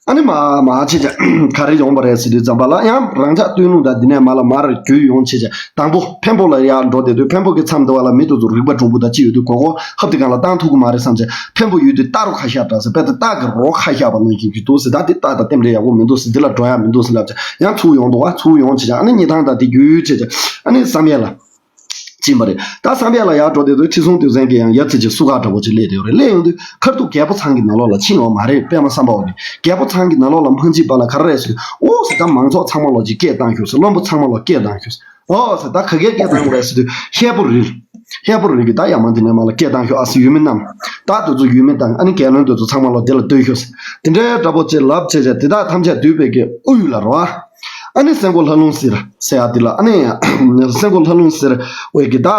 ཨ་ནི་མ་མ་བྱས་བྱས་ག་རེ་ཡོང་པ་རེད་ཟེར་དུས་ཙམ་པ་ལ་ཡང་རང་ཅག་སྟོད་ལུང་དང་དེ་ནས་མ་ལ་མར་བརྒྱུད་ཡོང་བྱས་བྱས་དང་པོ་འཕན་པོ་ལ་ཡར་འགྲོ་བསྡད་དུས་འཕན་པོ་གི་མཚམས་དེ་བ་ལ་མི་དེ་ཚོ་རིག་པ་གྲུང་པོ་དང་ཅི་ཡོད་དུས་གོ་གོ་ཧབ་དེ་གང་ལ་བཏང་ཐུབ་ཀྱི་མ་རེད་བསམ་བྱས་འཕན་པོ་ཡོད་དུས་རྟ་རུ་ཁ་ཤགས་འདྲ་ཟེར་དཔེ་དེ་རྟ་གི་རོ་ཁ་ཤགས་པ་ནང་བཞིན་གྱི་འདུག་ཟེར། ད་དེ་རྟ་དང་རྟེན་འབྲེལ་ཡག་པོ་མི་འདུག་ཟེར། འདི་ལ་འགྲོ་ཡག་མི་འདུག་ཟེར་ལབ་བྱས་ཡང་ཚུར་ཡོང་འདུག་བ། ཚུར་ཡོང་བྱས་བྱས་ཨ་ནི་སྙེ་ཐང་དང་དེ་བརྒྱུད་བྱས་བྱས་ཨ་ནི་བསམ་ཡས་ལ། ཕྱིན་པ་རེད། ད་བསམ་ཡས་ལ་ཡར་འགྲོ་བསྡད་དུས་ཁྲི་སྲོང་ལྡེའུ་བཙན་གྱི་ཡང་ཡབ་ཆེ་ཆེ་སུ་ཁ་འདྲ་པོ་ཅིག་སླེབས་བསྡད་ཡོད་རེད། སླེབས་ཡོང་དུས་ཁར་ཐུག་རྒྱལ་པོ་ཚང་གི་ནང་ལོགས་ལ་ཕྱིན་ཡོད་མ་རེད། པད་མ་བསམ་པ་འོ་ནི་རྒྱལ་པོ་ཚང་གི་ནང་ལོགས་ལ་མ་ཕྱིན་པ་ལ་ག་རེ་རེད་ཟེར་དུས་ཨོ་ཟེར་ད་མང་ཚོགས་ཚང་མ་ལོག་ཅིག་སྐད་བཏང་ཤོག་ཟེར། བློན་པོ་ཚང་མ་ལོག་སྐད་བཏང་ཤོག་ཟེར། ཨོ་ཟེར་ད་ག་གེ་སྐད་བཏང་དགོས་རེད་ཟེར་དུས་ཤེལ་པོ་རི་ཤེལ་པོ་རི་གི་ད་ཡར་མར་འདི་ནས་མར་ལ་སྐད་བཏང་ཤོག་ཨ་ཟེར། ཡུལ་མི་རྣམས་ད་དེ་ཚོ་ཡུལ་མི་དང་ཨ་ནི་རྒྱལ་བློན་དེ་ཚོ་ཚང་མ་ལོག་འདི་ལ་སྡོད་ཤོག་ཟེར། དེ་འདྲའི་འདྲ་པོ་ཅིག་ལབ་བྱས་བྱས་དེ་དག་ཐམས་ཅད་འདུས་པའི་གི་དབུ་ཡུལ་ལ་རོ། ཨ་ནི་སེང་གོ་ལྷ་ལུང་ཟེར་ཟེར་ཡ་འདི་ལ་ཨ་ནི་སེང་གོ་ལྷ་ལུང་ཟེར་བའི་གི་ད་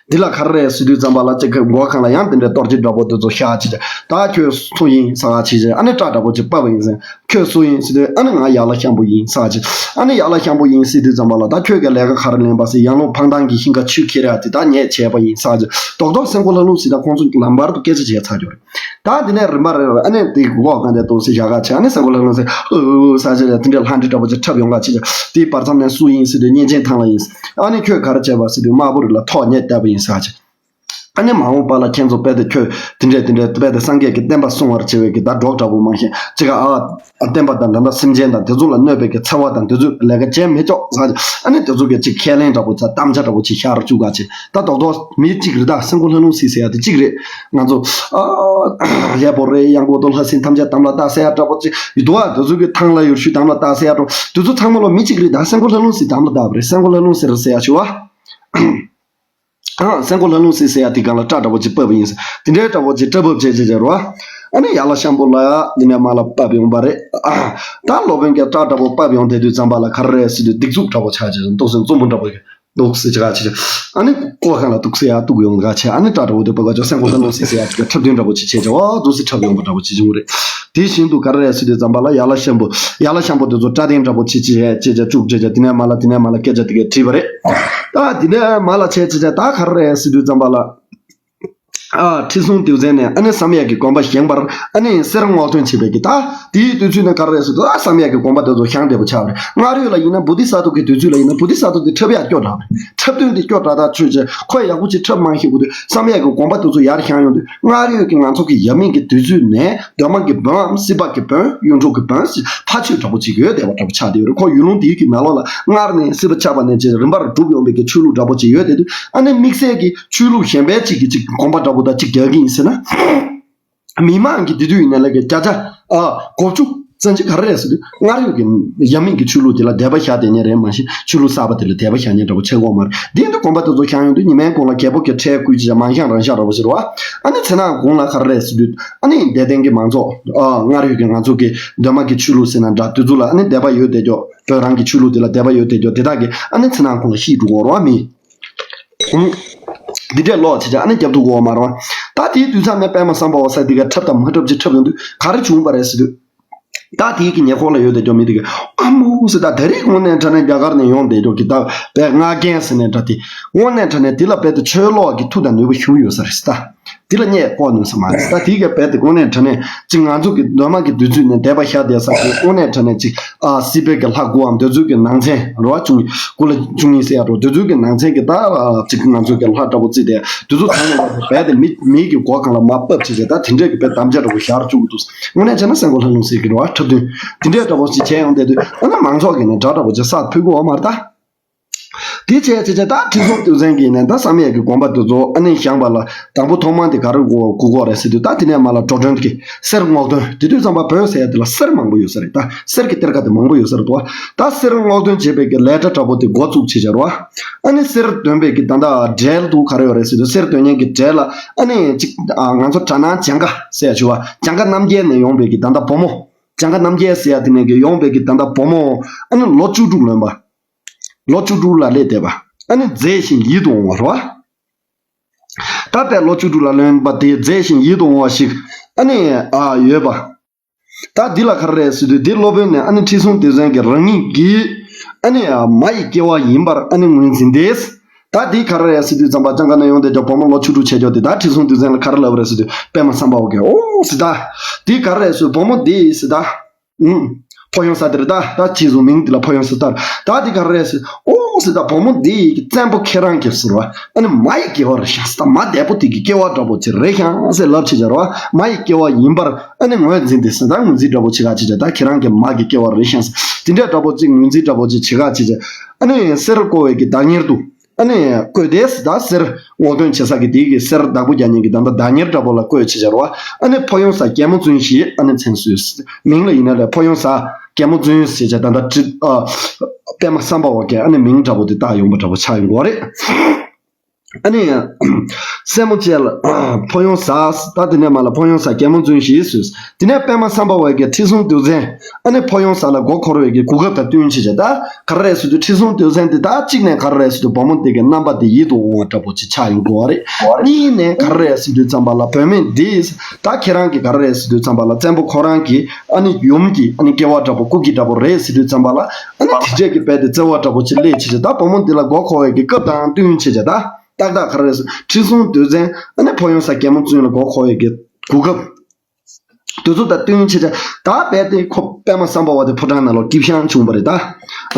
འདི་ལ་ག་རེ་རེད་ཟེར་དུས་ཙམ་པ་ལ་ཅིག་གི་མགོ་ཁང་ལ་ཡང་དེ་འདྲའི་གཏོར་སྐྱེལ་འདྲ་པོ་དེ་ཚོ་ཤག་ཅིག་ད་ཁྱོད་སུ་ཡིན་ཟེར་བ་ཅིག་ཅིག་ཨ་ནི་སྐྲ་འདྲ་པོ་ཅིག་བབས་པ་ཡིན་ཟེར། ཁྱོད་སུ་ཡིན་ཟེར་དུས་ཨ་ནི་ང་ཡ་ལ་ཤམ་པོ་ཡིན་ཟེར་བ་ཅིག་ཨ་ནི་ཡ་ལ་ཤམ་པོ་ཡིན་ཟེར་དུས་ཙམ་པ་ལ་ད་ཁྱོད་ཀྱི་ལས་ཀ་ག་རེ་ལེན་པ་ཟེར། ཡང་ལོ་འཕང་ཐང་གི་ཤིང་ཁ་ཆུ་ཁྱེར་ཡ་དེ་ད་ངས་བྱས་པ་ཡིན་ཟེར་བ་ཅིག་རྡོག་རྡོག་སེང་གོ་ལྷ་ལུང་ཟེར་ད་ཁོང་ཚོ་ལམ་བར་དུ་སྐད་ཆ་བྱས་ཚར་རྒྱུ་རེད། ད་འདི་ནས་རིམ་པ་རེ་རེ་ཨ་ནི་དེ་འགོག་གང་དེ་ཏོག་སེ་བཞག་ག་བྱས། ཨ་ནི་སེང་གོ་ལྷ་ལུང་ཟེར་ཨུ་ཨུ་ཟེར་བྱས་དེ་འདྲའི་ལྷ་འདྲེ་འདྲ་པོ་ཅིག་འཁྲབ་ཡོང་ག་བྱས། དེའི་བར་མཚམས་ནས་སུ་ཡིན་ཟེར་དུས་གཉན་ཆེན་ཐང་ལྷ་ཡིན། ཨ་ནི་ཁྱོད་ག་རེ་བྱས་པ་ཟེར་དུས་དམར་པོ་རི་ལ་ཐོག་ཉལ་བསྡད་པ་ཡིན་ཟེར་བྱས། ཨ་ནི་མ་འོངས་པ་ལ་ཁྱེད་ཚོ་རྦད་དེ་ཁྱོད་དེ་འདྲས་དེ་འདྲས་རྦད་དེ་སངས་རྒྱས་ཀྱི་བསྟན་པ་སྲུང་བར་བྱེད་པའི་གི་ད་གྲོགས་འདྲ་པོ་མ་ཤེས་ཅི་ག་ཨ། བསྟན་པ་དང་ད་ལྟ་སེམས་ཅན་དང་དེ་ཚོ་ལ་གནོད་པའི་གི་འཚེ་བ་དང་དེ་ཚོའི་ལས་ཀ་བྱེད་མི་ཆོག་ཟེར། ཨ་ནི་དེ་ཚོ་གི་ཅིག་ཁས་ལེན་འདྲ་པོ་ཚ་གཏམ་བྱ་འདྲ་པོ་ཅིག་ཤར་བཅུག་ག་བྱེད། ད་རྡོག་རྡོག་མི་གཅིག་རེད། ད་སེང་གོ་ལྷ་ལུང་སྲིད་ཟེར་ཡ་དེ་གཅིག་རེད། ང་ཚོ་ཨ་ཡ་པོ་རེད། ཡང་གོ་ཏོ་ལྷ་སྲིན་ཐམས་ཅད་དམ་ལ་བཏགས་ཟེར་ཡ་འདྲ་པོ་ཅིག་ཡོད་དོ། ཨ་དེ་ཚོ་གི་ཐང་ལྷ་ཡོད་ཤུལ་དམ་ལ་བཏགས་ཟེར་ཡ་འདྲ་པོ་དེ་ཚོ་ཚང་མ་ལོ་མི་གཅིག་རེད། ད་སེང་གོ་ལྷ་ལུང་སྲིད་དམ་ལ་བཏགས་པ་རེད། སེང་གོ་ལྷ་ལུང་སྲིད་རེད་ཟེར་ཡ་ཞུ་བ། ཨ་སེང་གོ་ལྷ་ལུང་སྲིད་ཟེར་ཡ་དེ་སྒང་ལ་སྐྲ་འདྲ་པོ་ཅིག་བབས་པ་ཡིན་ཟེར། དེ་འདྲའི་འདྲ་པོ་ཅིག་སྐྲ་བབས་བྱས་བྱས་བྱས་རོ། ཨ་ནི་ཡ་ལ་ཤམ་པོ་ལ་ཡ་འདི་ནས་མ་ལ་བབས་ཡོང་པ་རེད། ཨ་ད་སློབ་དཔོན་གྱི་སྐྲ་འདྲ་པོ་བབས་ཡོང་བསྡད་དུས་ཙམ་པ་ལ་ག་རེ་རེད་ཟེར་དུས་སྡིགས་མཛུབ་འདྲ་པོ་ཆགས་བྱས་ཏོག་སེ་རྩུབ་པོ་འདྲ་པོ་ཡོད། འདུག་སེ་ཅིག་ག་ཅིག་ཨ་ནི་ཀོ་ཁང་ལ་འདུག་སེ་ཡ་གཏུག་ཡོང་ག་བྱས། ཨ་ནི་སྐྲ་འདྲ་པོ་དེ་བབས་པ་ཅོ་སེང་གོ་ལྷ་ལུང་སྲིད་ཟེར་ཡ་དེ་ག་འཁྲབ་སྟོན་འདྲ་པོ་ཅིག་བྱས་བྱས་འོ་འདུག་སེ་འཁྲབ་ཡོང་པ་འདྲ་པོ་ཅིག་བྱུང་རེད། དེ་བཞིན་དུ་ག་རེ་རེད་ཟེར་དུས་ཙམ་པ་ལ་ཡ་ལ་ཤམ་པོ་ཡ་ལ་ཤམ་པོ་དེ་ཚོ་སྐྲ་གདན་འདྲ་པོ་ཅིག་ཅིག་བྱས་བྱས་བྱས་བཅུག་བྱས་བྱས་དེ་ནས་མ་ལ་དེ་ནས་མ་ལ་སྐད་ཆ་དེ་གས་དྲིས་པ་རེད། ད་དེ་ནས་མ་ལ་བྱས་བྱས་བྱས་ད་ག་རེ་རེད་ཟེར་དུས་ཙམ་པ་ལ། ཨ་ཁྲི་སྲོང་ལྡེའུ་བཙན་ནས་ཨ་ནི་བསམ་ཡས་ཀྱི་དགོན་པ་བཞེངས་པར་ཨ་ནི་གསེར་སྔོག་འདོན་བྱེད་པའི་གི་ད་དེའི་དུས་ཚོད་ནས་ག་རེ་རེད་ཟེར་དུས་ཨ་བསམ་ཡས་ཀྱི་དགོན་པ་དེ་ཚོ་བཞེངས་བསྡད་པ་ཆགས་པ་རེད། སྔར་ཡོད་ལ་ཡིན་ན་བོ་དྷི་ས་ཏྭ་གི་དུས་ཚོད་ལ་ཡིན་ན་བོ་དྷི་ས་ཏྭ་དེ་འཁྲབ་ཡག་སྐྱོ་དྲགས་པ་རེད། འཁྲབ་སྟོན་དེ་སྐྱོ་དྲགས་དྲགས་ཆོས་བྱས་ཁོས་ཡག་པོ་ཅིག་འཁྲབ་མ་ཤེས་གི་དུས་བསམ་ཡས་ཀྱི་དགོན་པ་དེ་ཚོ་ཡར་བཞེངས་ཡོང་དུས་སྔར་ཡོད་ཀྱི་ང་ཚོ་གི་ཡབ་མེས་ཀྱི་དུས་ཚོད་ནས་གདོད་མ་གི་བོན་སྲིད་པ་གི་བོན་གཡུང་དྲུང་གི་བོན་ཕ་ཆོས་འདྲ་པོ་ཅིག་ཡོད་བསྡད་པ་འདྲ་པོ་ཆགས་བསྡད་ཡོད་རེད། ཁོ་ཡུལ་ལུང་དེའི་གི་ནང་ལོགས་ལ་སྔར་ནས་སྲིད་པ་ཆགས་པ་ནས་བྱས་རིམ་པར་གྲུབ་ཡོང་བའི་གི་ཆོས་ལུགས་འདྲ་པོ་ཅིག་ཡོད་བསྡད་དུས་ཨ་ནི་དམིགས་བསལ་གྱི་ཆོས་ལུགས་གཞན་པའི་ཅིག་གི་ཅིག་དགོངས་པ་འདྲ་པོ་དང་ཅིག་རྒྱག་གི་ཡིན་ཟེར་ན། མི་མང་གི་དེ་དུས་ཡིན་ན་ལས་ཀའི་བརྒྱ་ཆ་ཨ་གོ་བཅུ་ཙམ་ཅིག་ག་རེ་རེད་ཟེར་དུས་སྔར་ཡོད་ཀྱི་ཡབ་མེས་ཀྱི་ཆོས་ལུགས་དེ་ལ་དད་པ་བཞག་བསྡད་མཁན་རེད། མ་གཞི་ཆོས་ལུགས་གསར་པ་དེ་ལ་དད་པ་བཞག་མཁན་འདྲ་པོ་ཆགས་ཀྱི་ཡོད་མ་རེད། དེ་འདྲ་དགོན་པ་དེ་ཚོ་བཞེངས་ཡོང་དུས་ཉི་མའི་གུང་ལ་རྒྱལ་པོ་གི་ཁྲལ་བསྐུར་བྱས་མང་བཞེངས་རང་བཞེངས་འདྲ་པོ་ཟེར་བ། ཨ་ནི་མཚན་ནག་གུང་ལ་ག་རེ་རེད་ཟེར་དུས་ཨ་ནི་དད་ལྡན་གྱི་མང་ཚོགས་ཨ་སྔར་ཡོད་ཀྱི་ང་ཚོ་གི་གདོད་མ་གི་ཆོས་ལུགས་ཟེར་ན་འདྲ་དེ་ཚོ་ལ་ཨ་ནི་དད་པ་ཡོད་བསྡད་ཀྱོག་བོད་རང་གི་ཆོས་ལུགས་དེ་ལ་དད་པ་ཡོད་བསྡད་ཀྱོག་དེ་དག་གིས་ཨ་ནི་མཚན་ནག་གུང་ལ་ཤི་འགྲོ་གི་ཡོད་རེད་བ། མི་ཨུམ། འདི་འདྲས་ལོག་བྱས་བྱས་ཨ་ནི་རྒྱབ་ཏུ་འོག་མར་བ། ད་དེའི་དུས་མཚམས་ནས་པད་མ་བསམ་པ་འོ་ས་དེ་ག་འཁྲབ་དང་མ་འཁྲབ་ཅིག་འཁྲབ་ཡོང་དུས་ག་རེ་བྱུང་བ་རེད་ཟེར་དུས། ད་དེའི་གི་ཉེ་འཁོར་ལ་ཡོད་དེ་ཅོ་མི་དེ་གི་ཨ་མོ་ཟེར། ད་དེ་རིང་དངོས་གནས་དྲང་གནས་རྒྱ་གར་ནས་ཡོང་བསྡད་ཅོ་གི་ད་པད་ང་རྒན་ཟེར་ནས་འདྲ་དེ་དངོས་གནས་དྲང་གནས་དེ་ལ་རྦད་དེ་ཆོས་ལོག་གི་མཐུ་དང་ནུས་པ་ཞུགས་ཡོད་ས་རེད་ཟེར་ད། དེ་ལ་རྙེད་ཀྱི་ནུས་ས་མ་རེད། ད་དེའི་གི་རྦད་དེ་དངོས་གནས་དྲང་གནས་ཅིག་ང་ཚོ་གི་གདོད་མ་གི་དུས་ཚོད་ནས་འདས་པ་ཤར་བསྡད་ས་གི་དངོས་གནས་དྲང་གནས་ཅིག་ཨ་སྲིད་པའི་གི་ལྷ་དགུའམ་དེ་ཚོའི་གི་ནང་ཚན་རེད་བ། བཅུ་གཉིས། སྐུ་ལ་བཅུ་གཉིས་ཟེར་ཡ་འགྲོ། དེ་ཚོའི་གི་ནང་ཚན་གི་ད་ཅིག་ང་ཚོ་གི་ལྷ་འདྲ་པོ་བརྩིས་ཏེ་དེ་ཚོ་ཚང་མ་རྦད་དེ་མི་མིའི་གི་མགོ་སྒང་ལ་མར་ཕབ་བྱས་བྱས། ད་དེ་འདྲས་གི་རྦད་དམ་བཅའ་འདྲ་པོ་བཞག་བཅུག་གི་འདུག། དངོས་གནས་བྱས་ན་སེང་གོ་ལྷ་ལུང་ཟེར་གི་རེད་བ། འཁྲབ་སྟོན་དེ་འདྲས་འདྲ་པོ་ཞིག་བྱས་ཡོང་བསྡད་དུས། ཨ་ནི་མང་ཚོགས་ཀྱིས་ནི་སྒྲ་འདྲ་པོ་ཅིག་གསར་ཕུལ་གི་ཡོད་མ་རེད་ད། དེ་བྱས་བྱས་བྱས་ད་ཁྲི་སྲོང་ལྡེའུ་བཙན་གྱིས་ནི་ད་བསམ་ཡས་ཀྱི་དགོན་པ་དེ་ཚོ་ཨ་ནི་བཞེངས་པ་ལ་དང་པོ་ཐོག་མ་དེ་ག་རེ་དགོས་དགོས་རེད་ཟེར་དུས། ད་དེ་ནས་མར་ལ་འགྲོ་གྲོན་གྱི་གསེར་སྔོག་འདོན། དེ་དུས་ཙམ་པ་བོད་ཟེར་ཡ་དེ་ལ་གསེར་མང་པོ་ཡོད་ས་རེད། ད་གསེར་གྱི་གཏེར་ཁ་དེ་མང་པོ་ཡོད་ས་རེད་དོ། ད་གསེར་སྔོག་འདོན་བྱེད་པའི་གི་ལས་གྲྭ་འདྲ་པོ་དེ་འགོ་བཙུགས་བྱས་བྱས་རེད་བ། ཨ་ནི་གསེར་འདོན་པའི་གི་ད་ལྟ་གྲལ་དུ་ག་རེ་ཡོད་རེད་ཟེར་དུས། གསེར་འདོན་མཁན་གྱི་གྲལ་ལ་ཨ་ནི་ཅིག་ཨ་ང་ཚོ་གྲ་ནང་སྦྱང་དགའ་ཟེར་ཡ་བྱུང་བ། སྦྱང་དགའ་རྣམ་རྒྱལ་ནས་ཡོང་པའི་གི་ད་ལྟ་བུ་མོ། སྦྱང་དགའ་རྣམ་རྒྱལ་ཟེར་ཡ་དེ་ནས་གི་ཡོང་པའི་གི་ད་ལྟ་བུ་མོ། ཨ་ནི་ལོ་བཅུ་དྲུག་ལོན་པ། ལོ་བཅུ་དྲུག་ལ་སླེབས་བསྡད་པ། ཨ་ནི་མཛེས་ཤིང་ཡིད་དུ་འོང་བ་རེད་བ། ད་ལྟའི་ལོ་བཅུ་དྲུག་ལ་ལོན་པ་དེ་མཛེས་ཤིང་ཡིད་དུ་འོང་བ་ཞིག་ཨ་ནི་ཨ་ཡོད་པ། ད་འདི་ལ་ག་རེ་རེད་ཟེར་དུས། འདི་སློབ་དཔོན་ནས་ཨ་ནི་ཁྲི་སྲོང་ལྡེའུ་བཙན་གྱིས་རང་ཉིད་ཀྱི་ཨ་ནི་ཨ་མ་ཡི་སྐྱེ་བ་ཡིན་པར་ཨ་ནི་ངོས་འཛིན་ཏེ། ད་འདི་ག་རེ་རེད་ཟེར་དུས་ཙམ་པ། སྦྱང་དགའ་ནས་ཡོང་བསྡད་ཀྱང་བུ་མོ་ལོ་བཅུ་དྲུག་བྱས་ཀྱང་དེ། ད་ཁྲི་སྲོང་ལྡེའུ་བཙན་ལ་ག་རེ་ལབ་རེད་ཟེར་དུས། པདྨ་སམ་བྷ་བ་གིས། ཨོ་ཟེར་ད། འདི་ག་རེ་རེད་ཟེར། བུ་མོ་འདི་ཟེར་ད། ཨུམ། ཕོ་གཡང་ས་དེ་རེད་ད། ད་ཅི་བཟུང་མིང་འདི་ལ་ཕོ་གཡང་ས་ལྟར། ད་འདི་ག་རེ་རེད་ཟེར། ཨོ་ཟེར་ད། བུ་མོ་འདི་ཡི་གི་བཙན་པོ་ཁྱེད་རང་གི་ཟེར་བ། ཨ་ནི་མ་ཡི་སྐྱེ་བ་རེད་ཤག་ཟེར་ད། མ་འདས་པོ་དེ་གི་སྐྱེ་བ་འདྲ་པོ་ཅིག་རེད་ཤག་ཟེར་ལབ་བྱས་བྱས་རེད་བ། མ་ཡི་སྐྱེ་བ་ཡིན་པར་ཨ་ནི་ངོས་འཛིན་ཏེ་ཟེར་ད། ངོས་འཛིན་འདྲ་པོ་བྱེད་ག་བྱས་བྱས། ད་ཁྱེད་རང་གི་མ་གི་སྐྱེ་བ་རེད་ཤག་ཟེར། དེ་འདྲ་འདྲ་པོ་ཅིག་ངོས་འཛིན་འདྲ་པོ་ཅིག་བྱེད་ག་བྱས་བྱས། ཨ་ནི་གསེར་བརྐོ་བའི་གི་བདག་གཉེར་དུ། ཨ་ནི་བཀོད་དེ་ཟེར་ད། གསེར་སྔོག་འདོན་བྱེད་ས་གི་དེའི་གི་གསེར་བདག་པོ་རྒྱག་མཁན་གྱི་ད་ལྟ་བདག་གཉེར་འདྲ་པོ་ལ་བཀོད་བྱས་བྱས་རེད་བ། ཨ་ནི་ཕོ་གཡང་ས་རྒྱལ་མོ་བཙུན་ཞེས་ཨ་ནི་མཚན་གསོལ། མིང་ལ་ཡིན་ན་ལས་ཕོ་གཡང་ས་རྒྱལ་མོ་བཙུན་ཞེས་བྱས་ད་ལྟ་ཁྲི་ཨ་པདྨ་སམ་བྷ་བ་གི་ཨ་ནི་མིང་འདྲ་པོ་དེ་བཏགས་ཡོང་པ་འདྲ་པོ་ཆགས་ཡོང་གི་རེད། ཨ་ནི་སྲས་མོ་བཅས་ལ་ཕོ་གཡང་ས། ད་དེ་ནས་མར་ལ་ཕོ་གཡང་ས་རྒྱལ་མོ་བཙུན་ཞེས་གསོལ། དེ་ནས་པདྨ་སམ་བྷ་བ་གིས་ཁྲི་སྲོང་ལྡེའུ་བཙན་ཨ་ནི་ཕོ་གཡང་ས་ལ་མགོ་འཁོར་བའི་གི་གོ་སྐབས་དང་བསྟུན་བྱས་བྱས། ད་ག་རེ་རེད་ཟེར་དུས། ཁྲི་སྲོང་ལྡེའུ་བཙན་དེ་ད་གཅིག་ནས་ག་རེ་རེད་ཟེར་དུས། བུ་མོ་དེ་གི་རྣམ་པ་དེ་ཡིད་དུ་འོང་བ་འདྲ་པོ་ཅིག་ཆགས་ཡོང་གི་ཡོད་རེད། གཉིས་ནས་ག་རེ་རེད་ཟེར་དུས་ཙམ་པ་ལ། བུད་མེད་འདིས་ད་ཁྱེད་རང་གི་ག་རེ་རེད་ཟེར་དུས་ཙམ་པ་ལ། བཙན་པོ་ཁོ་རང་གི་ཨ་ནི་ཡུམ་གྱི་ཨ་ནི་སྐྱེ་བ་འདྲ་པོ། སྐུ་གི་འདྲ་པོ་རེད་ཟེར་དུས་ཙམ་པ་ལ། ཨ་ནི་དེ་འདྲས་ཀྱི་རྦད་དེ་བརྩེ་བ་འདྲ་པོ་ཅིག་སླེབས་བྱས་བྱས། ད་བུ་མོ་འདི་ལ་མགོ་འཁོར་བའི་གི་སྐབས་དང་བསྟུན་བྱས་བྱས། ད་ཏག་ཏག་ག་རེ་རེད་ཟེར། ཁྲི་སྲོང་ལྡེའུ་བཙན་ཨ་ནི་ཕོ་གཡང་ས་རྒྱལ་མོ་བཙུན་ལ་མགོ་འཁོར་བའི་གི་གོ་སྐབས། དུས་ཚོད་དང་བསྟུན་བྱས་བྱས། ད་རྦད་དེ་ཁོ་པདྨ་སམ་བྷ་བ་དེ་ཕོ་བྲང་ནང་ལོགས་སྐྱིད་ཤང་བྱུང་བ་རེད་ད།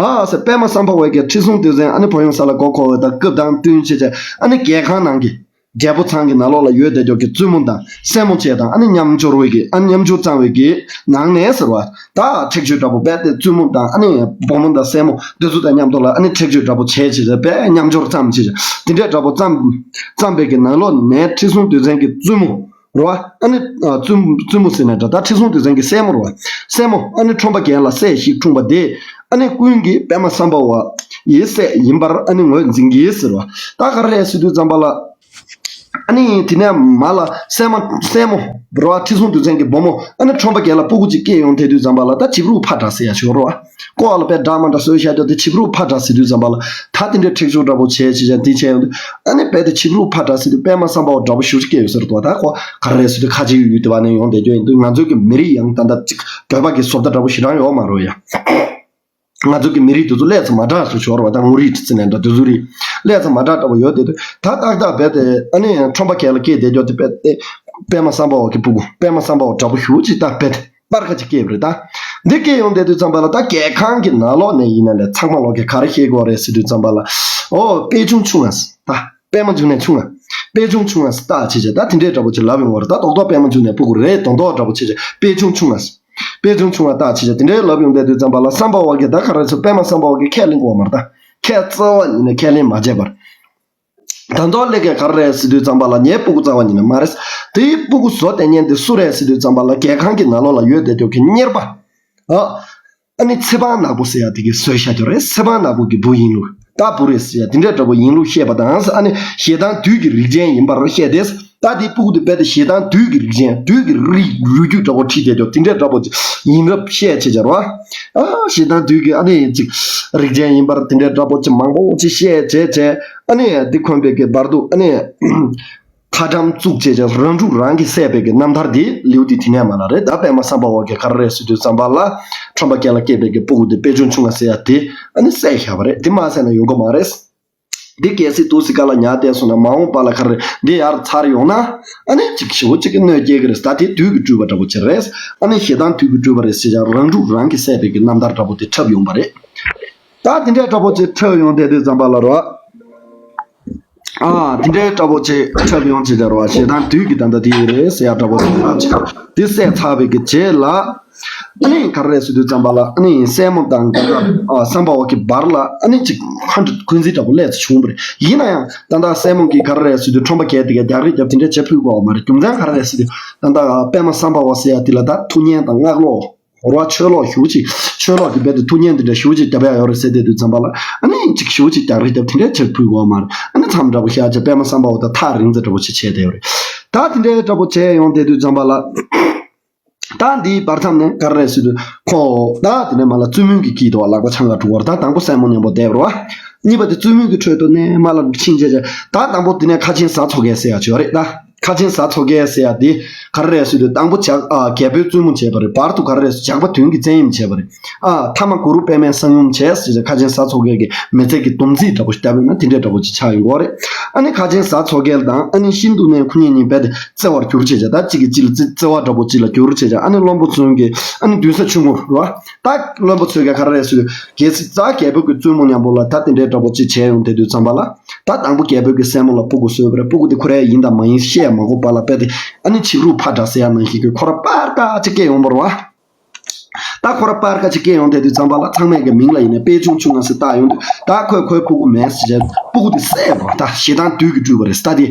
ཨ་ཟེར། པདྨ་སམ་བྷ་བ་གིས་ཁྲི་སྲོང་ལྡེའུ་བཙན་ཨ་ནི་ཕོ་གཡང་ས་ལ་མགོ་འཁོར་བའི་ད་སྐབས་དང་བསྟུན་བྱས་བྱས། ཨ་ནི་རྒྱལ་ཁང་ནང་གི་རྒྱལ་པོ་ཚང་གི་ནང་ལོགས་ལ་ཡོད་བསྡད་ཀྱོག་གི་བཙུན་མོ་དང་སྲས་མོ་བཅས་དང་། ཨ་ནི་མཉམ་སྦྱོར་བའི་གི་ཨ་ནི་མཉམ་སྦྱོར་བསྩམས་པའི་གི་ནང་ནས་ཟེར་བ། ད་ཁྲེགས་ཆོད་འདྲ་པོ་རྦད་དེ་བཙུན་མོ་དང་ཨ་ནི་བུ་མོ་དང་སྲས་མོ་དེ་ཚོ་དང་མཉམ་དུ་ལ་ཨ་ནི་ཁྲེགས་ཆོད་འདྲ་པོ་བྱས་བྱས་བྱས། རྦད་མཉམ་སྦྱོར་བསྩམས་བྱས་བྱས། དེ་འདྲས་འདྲ་པོ་བསྩམས་བསྩམས་པའི་གི་ནང་ལོགས་ནས་ཁྲི་སྲོང་ལྡེའུ་བཙན་གྱི་བཙུན་མོ་རེད་བ། ཨ་ནི་ཨ་བཙུན་བཙུན་མོ་ཟེར་ན་འདྲ། ད་ཁྲི་སྲོང་ལྡེའུ་བཙན་གྱི་སྲས་མོ་རེད་བ། སྲས་མོ་ཨ་ནི་ཁྲོམ་པ་རྒན་ལ་སྲས་ཤིག་འཁྲུངས་པ་དེ། ཨ་ནི་ཀུན་གྱིས་པདྨ་སམ་བྷ་བ་ཡི་སྲས་ཡིན་པར་ཨ་ནི་ངོས་འཛིན་གྱིས་ཟེར་བ། ད་ག་རེ་རེད་ཟེར་དུས་ཙམ་པ་ལ། ཨ་ནི་དེ་ནས་མར་ལ་སྲས་མོ་སྲས་མོ་རེད་བ། ཁྲི་སྲོང་ལྡེའུ་བཙན་གྱི་བུ་མོ་ཨ་ནི་ཁྲོམ་པ་རྒན་ལ་སྤུ་གུ་གཅིག་སྐྱེས་ཡོང་བསྡད་དུས་ཙམ་པ་ལ། ད་བྱིས་པ་རུ་ཕ་འདྲ་ཟེར་ཡ་ཞིག་ཡོད་རེད་བ། ཀོ་བ་ལ་དཔེ་འདྲ་མ་འདྲ་བཟོས་བཞག་ཀྱོག་དེ་བྱིས་པ་རུ་ཕ་འདྲ་ཟེར་དུས་ཙམ་པ་ལ། ད་དེ་འདྲའི་ཁྲེགས་ཆོད་འདྲ་པོ་བྱས་བྱས་བྱས་འདི་བྱས་ཡོང་དུས། ཨ་ནི་རྦད་དེ་བྱིས་པ་རུ་ཕ་འདྲ་ཟེར་དུས་པདྨ་སམ་བྷ་བ་འདྲ་པོ་ཞེ་པོ་ཅིག་སྐྱེས་ཡོད་ཟེར་འདུག། ད་ཁོ་ག་རེ་རེད་ཟེར་དུས་ཁ་ཆེའི་ཡུལ་དེ་བ་ནས་ཡོང་བསྡད་ཀྱོག་ཡིན་དུས། ང་ཚོའི་གི་མི་རིགས་ཡང་ད་ལྟ་ཅིག་བོད་པ་གི་བཟོ་ལྟ་འདྲ་པོ་ཞེ་དྲག་ཡོད་མ་རེད་ཡ། ང་ཚོའི་གི་མི་རིགས་དེ་ཚོ་ལས་ཚོ་མ་འདྲ་སུ་ཞོར་བ་དང་། ངུ་རིགས་ཚེ་ནས་འདྲ་དེ་ཚོ་རིགས་ལས་ཚོ་མ་འདྲ་འདྲ་པོ་ཡོད་བསྡད་དུས། ད་ཏག་ཏག་རྦད་དེ་ཨ་ནི་ཁྲོམ་པ་རྒན་ལ་སྐྱེས་བསྡད་ཀྱོག་དེ་རྦད་དེ་པདྨ་སམ་བྷ་བ་གི་སྤུ་གུ། པདྨ་སམ་བྷ་བ་འདྲ་པོ་ཞེ་པོ་ཅིག་ད་རྦད་དེ་སྤར་ཁ་ཅིག་སྐྱེས་པ་རེད་ད། འདི་སྐྱེས་ཡོང་བསྡད་དུས་ཙམ་པ་ལ། ད་རྒྱལ་ཁང་གི་ནང་ལོགས་ནས་ཡིན་ན་ལས་ཚང་མ་ལོག་གི་ག་རེ་བཤད་དགོས་རེད་ཟེར་དུས་ཙམ་པ་ལ། ཨོ་པད་འབྱུང་ཆུང་ང་ཟེར་ད། པད་མ་འབྱུང་གནས་ཆུང་ང་། པད་འབྱུང་ཆུང་ང་ཟེར་ད་བྱས་བྱས། ད་དེ་འདྲའི་འདྲ་པོ་ཅིག་ལབ་ཡོང་བ་རེད། ད་རྡོག་རྡོག་པད་མ་འབྱུང་གནས་སྤུ་གུ་རེད་མདོག་མདོག་འདྲ་པོ་བྱས་བྱས། པད་འབྱུང་ཆུང་ང་ཟེར། པད་འབྱུང་ཆུང་ང་ད་བྱས་བྱས་དེ་འདྲའི་ལབ་ཡོང་བསྡད་དུས་ཙམ་པ་ལ། སམ་བྷ་བ་གིས་ད་ག་རེ་ཟེར། པདྨ་སམ་བྷ་བ་གིས་ཁས་ལེན་གི་ཡོད་མ་རེད་ད། ཁས་རྩ་བ་ཉིད་ནས་ཁས་ལེན་མ་བྱས་པར། ད་མདོ་ལས་ཀའི་ག་རེ་རེད་ཟེར་དུས་ཙམ་པ་ལ། ངའི་སྤུ་གུ་རྩ་བ་ཉིད་ནས་མ་རེད། དེའི་སྤུ་གུ་བཟོ་བསྡད་མཁན་དེ་སུ་རེད་ཟེར་དུས་ཙམ་པ་ལ། རྒྱལ་ཁང་གི་ནང་ལོགས་ལ་ཡོད་བསྡད་ཀྱོག་གི་གཉེར་པ། ཨ་ཨ་ནི་ཚེ་དཔག་ནག་པོ་ཟེར་ཡ་དེ་གིས་བཟོས་བཞག་ཀྱོག་རེད། ཚེ་དཔག་ནག་པོ་གི་བུ་ཡིན་ལུགས། ད་བུ་རེད་ཟེར་ཡ་དེ་འདྲའི་འདྲ་པོ་ཡིན་ལུགས་བཤད་པ་དང་། ཨ་ནི་ཞེ་སྡང་བདུད་ཀྱི་རིགས་ཅན་ཡིན་པར་བཤད་དེ། ད་དེའི་སྤུ་གུ་དེ་རྦད་དེ་ཞེ་སྡང་བདུད་ཀྱི་རིགས་ཅན། བདུད་ཀྱི་རིགས་ལོ་རྒྱུས་འདྲ་པོ་ཁྲིད་བསྡད་ཀྱོག་དེ་འདྲའི་འདྲ་པོ་ཅིག་ཡིན་རབས་བཤད་བྱས་བྱས་རེད་བ། ཨ་ཞེ་སྡང་བདུད་ཀྱི་ཨ་ནི་ཅིག་རིགས་ཅན་ཡིན་པར་དེ་འདྲའི་འདྲ་པོ་ཅིག་མང་པོ་ཅིག་བཤད་བྱས་བྱས། ཨ་ནི་འདི་འཁོན་པའི་གི་བར་དུ་ཨ་ནི་ཁ་འགྲམ་བཙུགས་བྱས་བྱས། རང་ཕྲུག་རང་གིས་བསད་པའི་གི་རྣམ་ཐར་འདི་ལེའུ་འདི་དེ་ནས་མར་ལ་རེད། ད་པདྨ་སམ་བྷ་བ་གིས་ག་རེ་རེད་ཟེར་དུས་ཙམ་པ་ལ། ཁྲོམ་པ་རྒན་ལ་སྐྱེས་པའི་གི་སྤུ་གུ་དེ་པད་འབྱུང་ཆུང་ང་ཟེར་ཡ་དེ་ཨ་ནི་བསད་བཞག་པ་རེད། དེ་མ་བསད་ན་ཡོང་གི་མ་རེད། འདི་གལ་སྲིད་དུས་སི་ཀ་ལ་ཉར་བསྡད་སོང་ན་མ་འོངས་པ་ལ་ག་རེ་འདི་ཡར་ཚར་ཡོང་ན། ཨ་ནི་ཅིག་ཞེ་པོ་ཅིག་གི་གནོད་སྐྱེལ་གི་རེད། ད་དེ་བདུད་ཀྱི་སྤྲུལ་པ་འདྲ་པོ་ཅིག་རེད། ཨ་ནི་ཞེ་སྡང་བདུད་ཀྱི་སྤྲུལ་པ་རེད་ཟེར་ཀྱང་རང་སྒྲུབ་རང་གིས་བསད་པའི་གི་རྣམ་ཐར་འདྲ་པོ་དེ་འཁྲབ་ཡོང་བ་རེད། ད་དེ་འདྲའི་འདྲ་པོ་ཅིག་འཁྲབ་ཡོང་བསྡད་དུས་ཙམ་པ་ལ་རོ། ཨ་དེ་འདྲའི་འདྲ་པོ་ཅིག་འཁྲབ་ཡོང་བྱེད་ཀྱི་རོ། ཞེ་སྡང་བདུད་ཀྱི་ད་ལྟ་དེ་ཡོད་རེད་ཟེར་ཡ་འདྲ་པོ་ཅིག་ལབ་བྱས། དེ་བསད་ཚར་བའི་གི་རྗེས་ལ། ཨ་ནི་ག་རེ་རེད་ཟེར་དུས་ཙམ་པ་ལ་ཨ་ནི་སྲས་མོ་དང་ད་ལྟ་ཨ་སམ་བྷ་ཝ་གི་བར་ལ་ཨ་ནི་ཅིག་ཁ་འདྲ་འཁོན་འཛིན་འདྲ་པོ་སླེབས་ཚར་བྱུང་བ་རེད། ཡིན་ན་ཡང་ད་ལྟ་སྲས་མོ་གིས་ག་རེ་རེད་ཟེར་དུས་ཁྲོམ་པ་གས་དེ་གས་རྒྱག་རེས་རྒྱབ་དེ་འདྲ་བྱེད་ཕོད་དགོས་པ་མ་རེད། རྒྱུ་མཚན་ག་རེ་རེད་ཟེར་དུས་ད་ལྟ་པདྨ་སམ་བྷ་ཝ་ཟེར་ཡ་དེ་ལ་ད་ཐུགས་ཉན་དང་བསྔགས་བློ། རོ་ཆོས་ལོག་ཞུ་ཅིག་ཆོས་ལོག་གི་རྦད་དེ་ཐུགས་ཉན་དེ་འདྲ་ཞུ་ཅིག་རྒྱབ་ཡ་ཡོད་རེད་ཟེར་བསྡད་དུས་ཙམ་པ་ལ་ཨ་ནི་ཅིག་ཞུ་ཅིག་རྒྱག་རེས་རྒྱབ་དེ་འདྲ་བྱེད་ཕོད་དགོས་པ་མ་རེད། ཨ་ནི་མཚམས་འདྲ་པོ་བཞག་བྱས་པད་མ་སམ་བྷ་ཝ་ད་ཐག་རིང་ཙམ་འདྲ་པོ་ཅིག་བྱས་བསྡད་ཡོད་རེད། ད་དེ་འདྲའི་འདྲ་པོ་བྱས་ཡོང་བསྡད་དུས་ཙམ་པ་ལ། ད་འདིའི་བར་མཚམས་ནས་ག་རེ་རེད་ཟེར་དུས་ཁོ་ད་དེ་ནས་མ་ལ་བཙུན་མོའི་གི་དཀྱིལ་དུ་བ་ལག་པ་འཆང་ག་འགྲོ་བར་ད་དང་པོ་སྲས་མོ་མཉམ་པོ་བསྡད་པ་རེད་བ། གཉིས་པ་དེ་བཙུན་མོའི་གི་ཁྲོད་དུ་ནས་མ་ལ་ཕྱིན་བྱས་བྱས་ད་དང་པོ་དེ་ནས་ཁ་ཆེན་ཟ་འཚོ་མཁན་ཟེར་ཡ་ཅིག་ཡོད་རེད་ད། ཁ་ཆེན་ཟ་འཚོ་མཁན་ཟེར་ཡ་དེ་ག་རེ་རེད་ཟེར་དུས་དང་པོ་ཇག་ཨ་རྒྱལ་པོའི་བཙུན་མོ་བྱས་པ་རེད། བར་དུ་ག་རེ་རེད་ཟེར་ཇག་པ་དོན་གྱི་བཙན་གཡེམ་བྱས་པ་རེད། ཨ་མཐའ་མ་གུ་རུ་པདྨས་གསང་ཡུམ་བྱས་ཟེར་བྱས་ཁ་ཆེན་ཟ་འཚོ་མཁན་གྱི་མི་ཚེ་གི་སྡོམ་རྩིས་འདྲ་པོ་ཞིག་བརྒྱབ་ཡོད་ན་དེ་འདྲའི་འདྲ་པོ་ཅིག་ཆགས་ཡོང་གི་ཡོད་རེད། ཨ་ནི་ཁ་ཆེན་ཟ་འཚོ་མཁན་དང་ཨ་ནི་ཤིན་ཏུ་ནས་ཁོ་གཉིས་གཉིས་རྦད་དེ་བརྩེ་བར་གྱུར་བྱས་བྱས་ད་གཅིག་གིས་གཅིག་ལ་བརྩེ་བ་འདྲ་པོ་གཅིག་ལ་གྱུར་བྱས་བྱས་ཨ་ནི་བློན་པོ་ཚོ་གིས་ཨ་ནི་མདུན་ས་ཆུང་ངུ་རེད་བ། ད་བློན་པོ་ཚོས་ཀྱང་ག་རེ་རེད་ཟེར་དུས་གལ་སྲིད་ད་རྒྱལ་པོ་གི་བཙུན་མོ་མཉམ་པོ་ལ་ད་དེ་འདྲའི་འདྲ་པོ་ཅིག་བྱས་ཡོང་བསྡད་དུས་ཙམ་པ་ལ་ད་དང་པོ་རྒྱལ་པོ་གི་སྲས་མོ་ལ་སྤུ་གུ་གསོས་པ་རེད། སྤུ་གུ་དེ་ཁོ་རའི་ཡིན་དང་མ་ཡིན་བཤད་མ་དགོས་པ་ལ་རྦད་དེ་ཨ་ནི་ཆིབས་རུ་ཕ་འདྲ་ཟེར་ཡ་ནང་བཞིན་གྱི་ཁོ་ར་པར་ཀ་ཅིག་སྐྱེས་ཡོང་བ་རེད་བ། ད་ཁོ་ར་པར་ཀ་ཅིག་སྐྱེས་ཡོང་བསྡད་དུས་ཙམ་པ་ལ་ཚང་མས་ཀྱི་མིང་ལ་ཡིན་ནའི་དཔེ་ཆུང་ཆུང་ང་ཟེར་བཏགས་ཡོང་དུས་ད་ཁོས་ཁོའི་སྤུ་གུ་མེད་ཟེར་བྱས་སྤུ་གུ་དེ་བསད་པ་ད་ཞེ་སྡང་བདུད་ཀྱི་སྤྲུལ་པ་རེད་ད་དེ།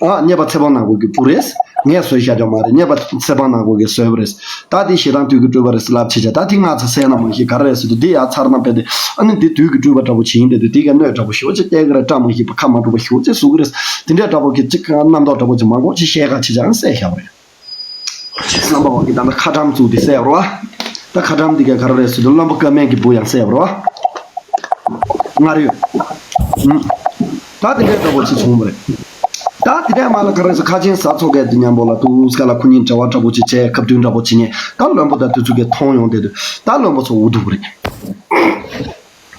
ཨ་གཉེར་པ་ཚེ་དཔག་ནག་པོ་གི་བུ་རེད། ངས་བཟོས་བཞག་རྒྱུ་མ་རེད། གཉེར་པ་ཚེ་དཔག་ནག་པོ་གིས་བཟོས་པ་རེད། ད་དེ་ཞེ་སྡང་བདུད་ཀྱི་སྤྲུལ་པ་རེད་ཟེར་ལབ་བྱས་བྱས་ད་དེ་སྔ་ཚ་བསད་ན་མ་ཤེས་ག་རེ་རེད་ཟེར་དུས་འདི་ཡར་ཚར་ན་རྦད་དེ་ཨ་ནི་འདི་བདུད་ཀྱི་སྤྲུལ་པ་འདྲ་པོ་ཞིག་ཡིན་བསྡད་དུས་འདི་ག་གནོད་འདྲ་པོ་ཞེ་པོ་ཅིག་སྟེར་གི་རེད། བཀྲ་མ་ཤིས་པ་ཁ་མ་འགྲོ་པ་ཞེ་པོ་ཅིག་བཟོ་གི་རེད། དེ་འདྲའི་འདྲ་པོ་གི་ཅིག་རྣམ་རྟོག་འདྲ་པོ་ཅིག་མང་པོ་ཅིག་བཤད་ག་བྱས་བྱས་ཨ་ནི་བསད་བཞག་པ་རེད། སམ་བྷ་ཝ་གིས་ད་ལྟ་ཁ་ཊམ་བཙུགས་ཏེ་བསད་རོ། ད་ཁ་ཊམ་འདི་ག་ག་རེ་རེད་ཟེར་དུས་བློན་པོ་ཀ་མན་གྱི་བུ་ཡང་བསད་རོ། སྔར་ཡོད། ཨུམ། ད་དེ་འདྲའི་འདྲ་པོ་ཅིག་བྱུང་བ་རེད། ད་དེ་འདྲའི་མ་ལ་ག་རེ་ཟེར་ཁ་ཆེན་ཟ་འཚོ་མཁན་དེ་མཉམ་པོ་ལ་དུས་སྐབས་ལ་ཁོ་གཉིས་འབྲེལ་བ་འདྲ་པོ་ཅིག་བྱས་སྐབས་བསྟུན་འདྲ་པོ་བྱེད་མཁན་ད་བློན་པོ་དང་དེ་ཚོ་གིས་མཐོང་ཡོང་བསྡད་དུས་ད་བློན་པོ་ཚོ་འུ་སྡུག་རེད།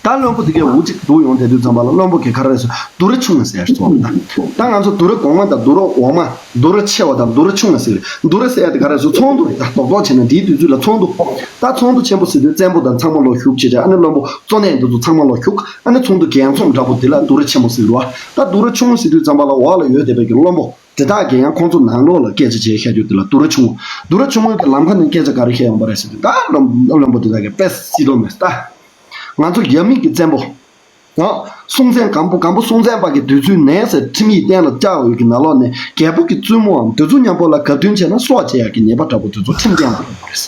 ད་བློན་པོ་དེ་གས་འུ་ཅིག་སྡུག་ཡོང་བསྡད་དུས་ཙམ་པ་ལ་བློན་པོ་གིས་ག་རེ་ཟེར་དུ་རུ་ཆུང་ཟེར་སོང་ད། ད་ང་ཚོ་དུ་རུ་གོང་མ་དང་དུ་རུ་འོག་མ། དུ་རུ་ཆེ་བ་དང་དུ་རུ་ཆུང་བ་ཟེར། དུ་རུ་ཟེར་ཡ་དེ་ག་རེ་ཟེར་ཚོགས་འདུ་རེད་ད། རྡོག་རྡོག་བྱས་ན་འདིའི་དུས་ཚོད་ལ་ཚོགས་འདུ། ད་ཚོགས་འདུ་ཆེན་པོ་ཟེར་དུས་བཙན་པོ་དང་ཚང་མ་ལོག་བཞུགས་བྱས་བྱས་ཨ་ནི་བློན་པོ་གཙོ་གནད་འདི་ཚོ་ཚང་མ་ལོག་བཞུགས་ཨ་ནི་ཚོགས་འདུ་རྒྱས་འཛོམས་འདྲ་པོ་དེ་ལ་དུ་རུ་ཆེན་པོ་ཟེར་བ། ད་དུ་རུ་ཆུང་ཟེར་དུས་ཙམ་པ་ལ་འོག་ལ་ཡོད་བསྡད་པའི་གི་བློན་པོ་དེ་དག་གིས་ཡང་ཁོང་ཚོ་ནང་ལོགས་ལ་སྐད་ཆ་བྱས་བཤད་རྒྱུ་དེ་ལ་དུ་རུ་ཆུང་། དུ་རུ་ཆུང་ངུ་གི་ལམ་ཁ་ནས་སྐད་ཆ་ག་རེ་བཤད་ཡོང་པ་རེད་ཟེར་དུས་ད་བློན་བློན་པོ་དེ་དག་གིས་དཔེ་སྲིད་དོ་མེད་ད། ང་ཚོ་ཡབ་མེས་ཀྱི་བཙན་པོ། ཨ། སྲོང་བཙན་སྒམ་པོ་སྒམ་པོ་སྲོང་བཙན་པ་གི་དུས་ཚོད་ནས་ཟེར་ཁྲིམས་ཡིག་གཏན་ལ་བཅའ་འོས་ཀྱི་ནང་ལོགས་ནས་རྒྱལ་པོ་གི་བཙུན་མོའམ་དེ་ཚོ་མཉམ་པོ་ལ་གབ་མཐུན་བྱས་ན་སྲོག་བཅད་ཡག་གི་ཉེས་པ་འདྲ་པོ་དེ་ཚོ་ཁྲིམས་གཏན་ལ་ཕབ་པ་རེད།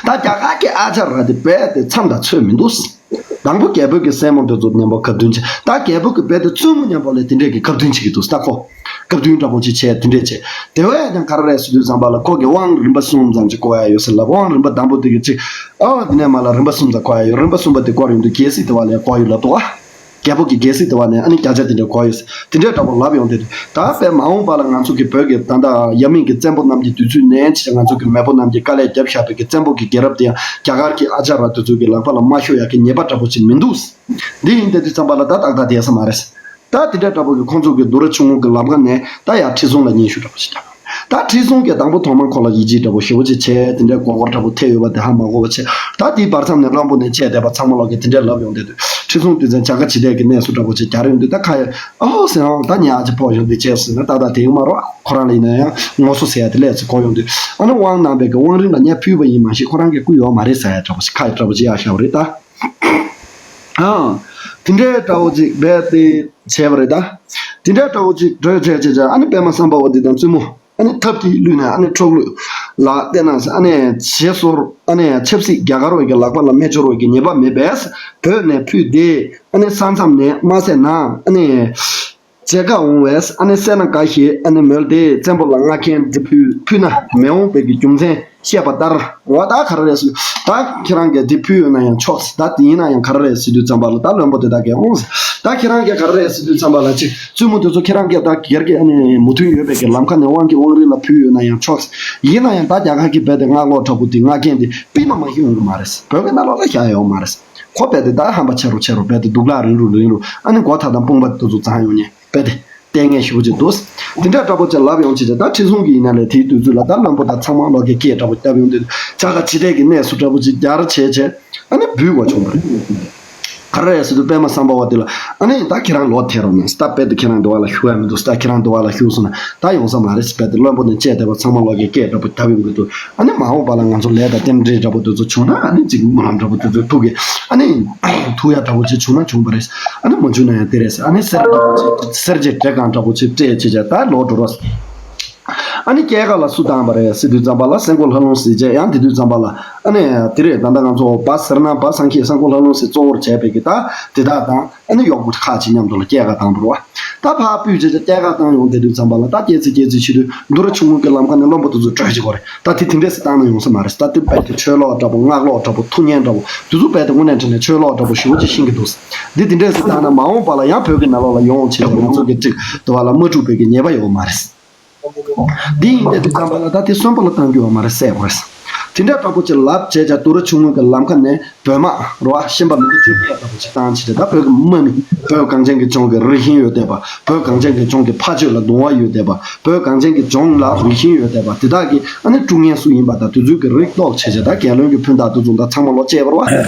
ད་རྒྱ་གར་གྱི་ཨ་ཅཱརྱ་དེ་རྦད་དེ་མཚམས་དང་ཚོད་མི་འདུག་དང་པོ་རྒྱལ་པོ་གི་སྲས་མོ་དེ་ཚོ་མཉམ་པོ་གབ་མཐུན་བྱས། ད་རྒྱལ་པོ་གི་རྦད་དེ་བཙུན་མོ་མཉམ་པོ་ལ་དེ་འདྲས་ཀྱི་གབ་མཐུན་བྱེད་ཀྱི་འདུག་ད་ཁོ། སྐབས་བསྟུན་འདྲ་པོ་ཅིག་བྱས་དེ་འདྲས་བྱས། དེ་བས་ཀྱང་ག་རེ་རེད་ཟེར་དུས་ཙམ་པ་ལ་ཁོ་གི་དབང་རིམ་པ་གསུམ་ཙམ་ཅིག་བསྐོར་ཡ་ཡོད་ཟེར་ལབ། དབང་རིམ་པ་དང་པོ་དེ་གི་ཅིག་ཨོ་དེ་ནས་མ་ལ་རིམ་པ་གསུམ་ཙམ་བསྐོར་ཡ་ཡོད། རིམ་པ་གསུམ་པ་དེ་བསྐོར་ཡོང་དུས་རྒྱལ་སྲིད་དེ་བ་ལ་བསྐོར་ཡོད་ལབ་འདུག་བ། རྒྱལ་པོ་གི་རྒྱལ་སྲིད་དེ་བ་ནས་ཨ་ནི་བརྒྱ་ཆ་དེ་འདྲ་བསྐོར་ཡོད་ཟེར་དེ་འདྲས་འདྲ་པོ་ལབ་ཡོང་དུས་ད་དཔེ་མ་འོངས་པ་ལ་ང་ཚོ་གི་བོད་ཀྱི་ད་ལྟ་ཡབ་མེས་ཀྱི་བཙན་པོ་རྣམས་ཀྱི་དུས་ཚོད་ནས་ཅིག་ང་ཚོ་གི་མེས་པོ་རྣམས་ཀྱིས་དཀའ་ལས་བརྒྱབ་བཞག་པའི་གི་བཙན་པོ་གི་རྒྱལ་རབས་དེ་ཡང་རྒྱ་གར་གྱི་ཨ་ཅཱརྱ་དེ་ཚོ་གི་ལག་པ་ལ་མ་ཤོར་ཡག་གི་ཉེས་པ་འདྲ་པོ་ཅིག་མི་འདུག་འདི་ཡིན་དེ་དུས་ཙམ་པ་ལ་ད་ཏག་ཏག་བསྡད་ས་མ་རེད། ད་དེ་འདྲ་འདྲ་པོ་གི་ཁོང་ཚོ་གི་དུ་རུ་ཆུང་ངུ་གི་ལམ་ཁ་ནས་ད་ཡར་ཁྲི་སྲོང་ལ་སྙན་ཞུ་འདྲ་པོ་ཞིག་བཏང་། ད་ཁྲི་སྲོང་གིས་དང་པོ་ཐོག་མར་ཁོ་ལ་ཡིད་ཆེས་འདྲ་པོ་ཞེ་པོ་ཅིག་བྱས་དེ་འདྲའི་མགོ་སྐོར་འདྲ་པོ་ཐེབས་ཡོད་པ་དེ་ཧ་མ་གོ་བ་བྱས། ད་དེའི་བར་མཚམས་ནས་བློན་པོ་ནས་བཅས་བསྡད་པ་ཚང་མ་ལོག་གིས་དེ་འདྲའི་ལབ་ཡོང་དེ་དུས་ཁྲི་སྲོང་དེ་ཚོས་བྱ་དགའ་ཇི་ལྟར་གྱི་གནས་སུ་འདྲ་པོ་ཅིག་རྒྱག་རིང་དུས་ད་ཁ་ཡ་ཨོ་ཟེར་ཨང་ད་ཉག་ཅིག་ཕོག་ཡོང་དུས་བྱས་ཟེར་ན་ད་ད་དེ་ཡོང་མ་རོགས་ཁོ་རང་ལ་ཡིན་ན་ཡང་ངོ་སོ་ཟེར་ཡ་དེ་ལས་ཚེ་གོ་ཡོང་དུས་ཨ་ནི་དབང་གནང་བའི་གི་དབང་རིམ་ལ་ངས་ཕུལ་བ་ཡིན་མ་གཞི་ཁོ་རང་གིས་བསྐུར་ཡོད་མ་རེད་ཟེར་ཡ་འདྲ་པོ་ཅིག་ཁ་ཡ་འདྲ་པོ་ཅིག་ཡ་བཞག་པ་རེད་ད། ཨང་། དེ་འདྲའི་འདྲ་བོ་ཅིག་རྦད་དེ་བྱས་པ་རེད་ད། དེ་འདྲའི་འདྲ་བོ་ཅིག་གྲོས་བྱས་བྱས་བྱས་ཨ་ནི་པདྨ་སམ་བྷ་ཝ་འདི་དང་བཙུན་མོ་ཨ་ནི་ཐབས་ཀྱིས་བསླུས་ནས་ཨ་ནི་འཕྲོག་བླུས་ལ་བལྟས་ན་ཨ་ནི་བྱས་སོར་ཨ་ནི་ཆབ་སྲིད་རྒྱ་གར་བའི་གི་ལག་པ་ལ་མེ་སྦྱོར་བའི་གི་ཉེས་པ་མེད་པས་བོད་ནས་ཕུད་དེ་ཨ་ནི་ས་མཚམས་ནས་དམག་བསད་ན་ཨ་ནི་མཇལ་ཁ་འོང་བས་ཨ་ནི་སད་ན་དགའ་ཞེས་ཨ་ནི་མོལ་ཏེ་བཙན་པོ་ལ་མངགས་མཁན་འདི་ཕུད་ཕུད་ན་མི་འོང་བའི་གི་རྒྱུ་མཚན། བཤད་པ་ལྟར་འོ་ད་ག་རེ་རེད་ཟེར། ད་ཁྱེད་རང་གིས་དེ་ཕུལ་ཡོད་ན་ཡང་ཆོག་ད་དེ་ཡིན་ན་ཡང་ག་རེ་རེད་ཟེར་དུས་ཙམ་པ་ལ་ད་བློན་པོ་དེ་དག་གིས་འོང་ཟེར། ད་ཁྱེད་རང་གིས་ག་རེ་རེད་ཟེར་དུས་ཙམ་པ་ལ་ཅིག་བཙུན་མོ་དེ་ཚོ་ཁྱེད་རང་གིས་ད་སྒེར་གྱི་ཨ་ནི་མོས་མཐུན་ཡོད་པའི་གི་ལམ་ཁ་ནས་དབང་གི་དབང་རིས་ལ་ཕུལ་ཡོད་ན་ཡང་ཆོག་ཡིན་ན་ཡང་ད་རྒྱ་གར་གྱི་རྦད་དེ་སྔགས་སློབ་འདྲ་པོ་དེ་སྔགས་རྒན་དེ་པི་མ་མ་ཤི་ཡོང་གི་མ་རེད། བོད་ཀྱི་ནང་ལོགས་ལ་བཞག་ཡོང་མ་རེད། ཁོ་རྦད་དེ་ད་ཧམ་པ་ཆེ་རུ་ཆེ་རུ་རྦད་དེ་སྡུག་ལག་རིང་རུ་རིང་རུ་ཨ་ནི་མགོ་ཐག་དང་དཔུང་པ་དེ་ཚོ་བརྫངས་ཡོང་ནས་རྦད་དེ། ལྟས་ངན་ཞེ་པོ་ཅིག་འདུག་དེ་འདྲ་འདྲ་པོ་ཅིག་ལབ་ཡོང་བྱས་ཙང་ད་ཁྲི་སྲོང་གི་ཡིན་ན་ལས་དེའི་དུས་ཚོད་ལ་ད་བློན་པོ་དང་ཚང་མ་ལོག་གི་སྐད་འདྲ་པོ་བརྒྱབ་ཡོང་དུས་ཇ་ག་ཇི་ལྟས་ཀྱི་གནས་སུ་འདྲ་པོ་ཅིག་རྒྱ་ར་བྱས་བྱས་ཨ་ནི་འབུད་དགོས་བྱུང་བ་རེད། ག་རེ་རེད་ཟེར་དུས་པད་མ་སམ་བྷ་ཝ་དེ་ལ་ཨ་ནི་ད་ཁྱེད་རང་ལོག་ཐེ་རོགས་གནང་ད་རྦད་དེ་ཁྱེད་རང་འདི་བ་ལ་ཞུ་ཡ་མི་འདུག་ད་ཁྱེད་རང་འདི་བ་ལ་ཞུ་སོང་ན་ད་ཡོང་ས་མ་རེད་ཟེར་རྦད་དེ་བློན་པོ་ནས་བཅད་བསྡད་པ་ཚང་མ་ལོག་གི་སྐད་འདྲ་པོ་བརྒྱབ་ཡོང་གི་འདུག་ཨ་ནི་མ་འོངས་པ་ལ་ང་ཚོ་ལས་དང་རྟེན་འབྲེལ་འདྲ་པོ་དེ་ཚོ་བྱུང་ན་ཨ་ནི་ཅིག་སྨོན་ལམ་འདྲ་པོ་དེ་ཚོ་ཐུག་གི་ཨ་ནི་ཐུག་ཡ་འདྲ་པོ་ཅིག་བྱུང་ན་བྱུང་བ་རེད། ཨ་ནི་མ་བྱུང་ན་ཡང་དེ་རེད་ཟེར། ཨ་ནི་གསེར་འདྲ་པོ་ཅིག་གསེར་གྱི་བྲེ་གང་འདྲ་པོ་ཅིག་སྤྲད་བྱས་བྱས་ད་ལོག་འགྲོ་རོགས། ཨ་ནི་སྐྱེས་སྐར་ལ་སུ་བཏང་བ་རེད་ཟེར་དུས་ཙམ་པ་ལ་སེང་གོ་ལྷ་ལུང་ཟེར་བྱས་ཡང་དེ་དུས་ཙམ་པ་ལ་ཨ་ནི་དེ་རེད། ད་ལྟ་ང་ཚོ་བ་ཟེར་ན་བ་སངས་རྒྱས་སེང་གོ་ལྷ་ལུང་ཟེར་གཙོ་བོར་བྱས་པའི་གི་ད་དེ་དག་དང་། ཨ་ནི་གཡོག་པོ་ཁག་ཅིག་མཉམ་དུ་ལ་སྐྱེས་སྐར་བཏང་བ་རེད་བ། ད་ཕར་སྤུས་བྱས་ཀྱི་སྐྱེས་སྐར་བཏང་ཡོང་བསྡད་དུས་ཙམ་པ་ལ་ད་སྐྱེས་ཚེ་སྐྱེས་ཚེ་བྱེད་དུས་འདུ་ར་ཆུང་ངུ་གི་ལམ་ཁ་ནས་བློན་པོ་དེ་ཚོ་བྲོས་བྱེད་དགོས་རེད། ད་དེ་དེ་འདྲས་སེ་བཏང་ན་ཡོང་ས་མ་རེད། ད་དེ་རྦད་དེ་ཆོས་ལོག་འདྲ་པོ་སྔགས་ལོག་འདྲ་པོ་ཐུགས་ཉན་འདྲ་པོ་དེ་ཚོ་རྦད་དེ་དངོས་གནས་དྲང་གནས་ཆོས་ལོག་འདྲ་པོ་ཞེ་པོ་ཅིག་ཤེས་ཀྱི་འདུག་འདི་དེ་འདྲས་སེ་བཏང་ན་མ་འོངས་པ་ལ་ཡང་བོད་ཀྱི་ནང་ལོགས་ལ་ཡོང་བྱེད་དུས་ང་ཚོ་གི་ཅིག་དུ་བ་ལ་མ་འགྲུབ་པའི་གི་ཉེས་པ་ཡོད་མ་རེད། འདི་ཡིན་བསྡད་དུས་ཙམ་པ་ལ་ད་དེ་གསོན་པོ་ལ་བཏང་རྒྱུ་ཡོད་མ་རེད་བསད་དགོས་རེད། དེ་འདྲ་འདྲ་པོ་ཅིག་ལབ་བྱས་ཀྱང་འདུ་ར་ཆུང་ངུ་གི་ལམ་ཁ་ནས། བོད་དམག་རོ་ཨ་ཤན་པ་མི་འདུག་བཅོ་བརྒྱད་ལྟ་བུ་ཞིག་བཏང་ཕྱིར་ད་བོད་ཀྱི་དམག་མི་བོད་གངས་ཅན་གྱི་ལྗོངས་ཀྱི་རིགས་ཤིང་ཡོད་བསྡད་པ། བོད་གངས་ཅན་གྱི་ལྗོངས་ཀྱི་ཕ་ཆོས་ལ་གདུང་བ་ཡོད་བསྡད་པ། བོད་གངས་ཅན་གྱི་ལྗོངས་ལ་རིགས་ཤིང་ཡོད་བསྡད་པ་དེ་དག་གིས་ཨ་ནི་དཀྲུག་མཁན་སུ་ཡིན་པ་དང་དེ་ཚོའི་གི་རིགས་ལྟོགས་བྱས་བྱས་ད་རྒྱལ་བློན་གྱི་ཕུན་དག་དེ་ཚོ་ད་ཚང་མ་ལོག་བཅད་པ་རེད་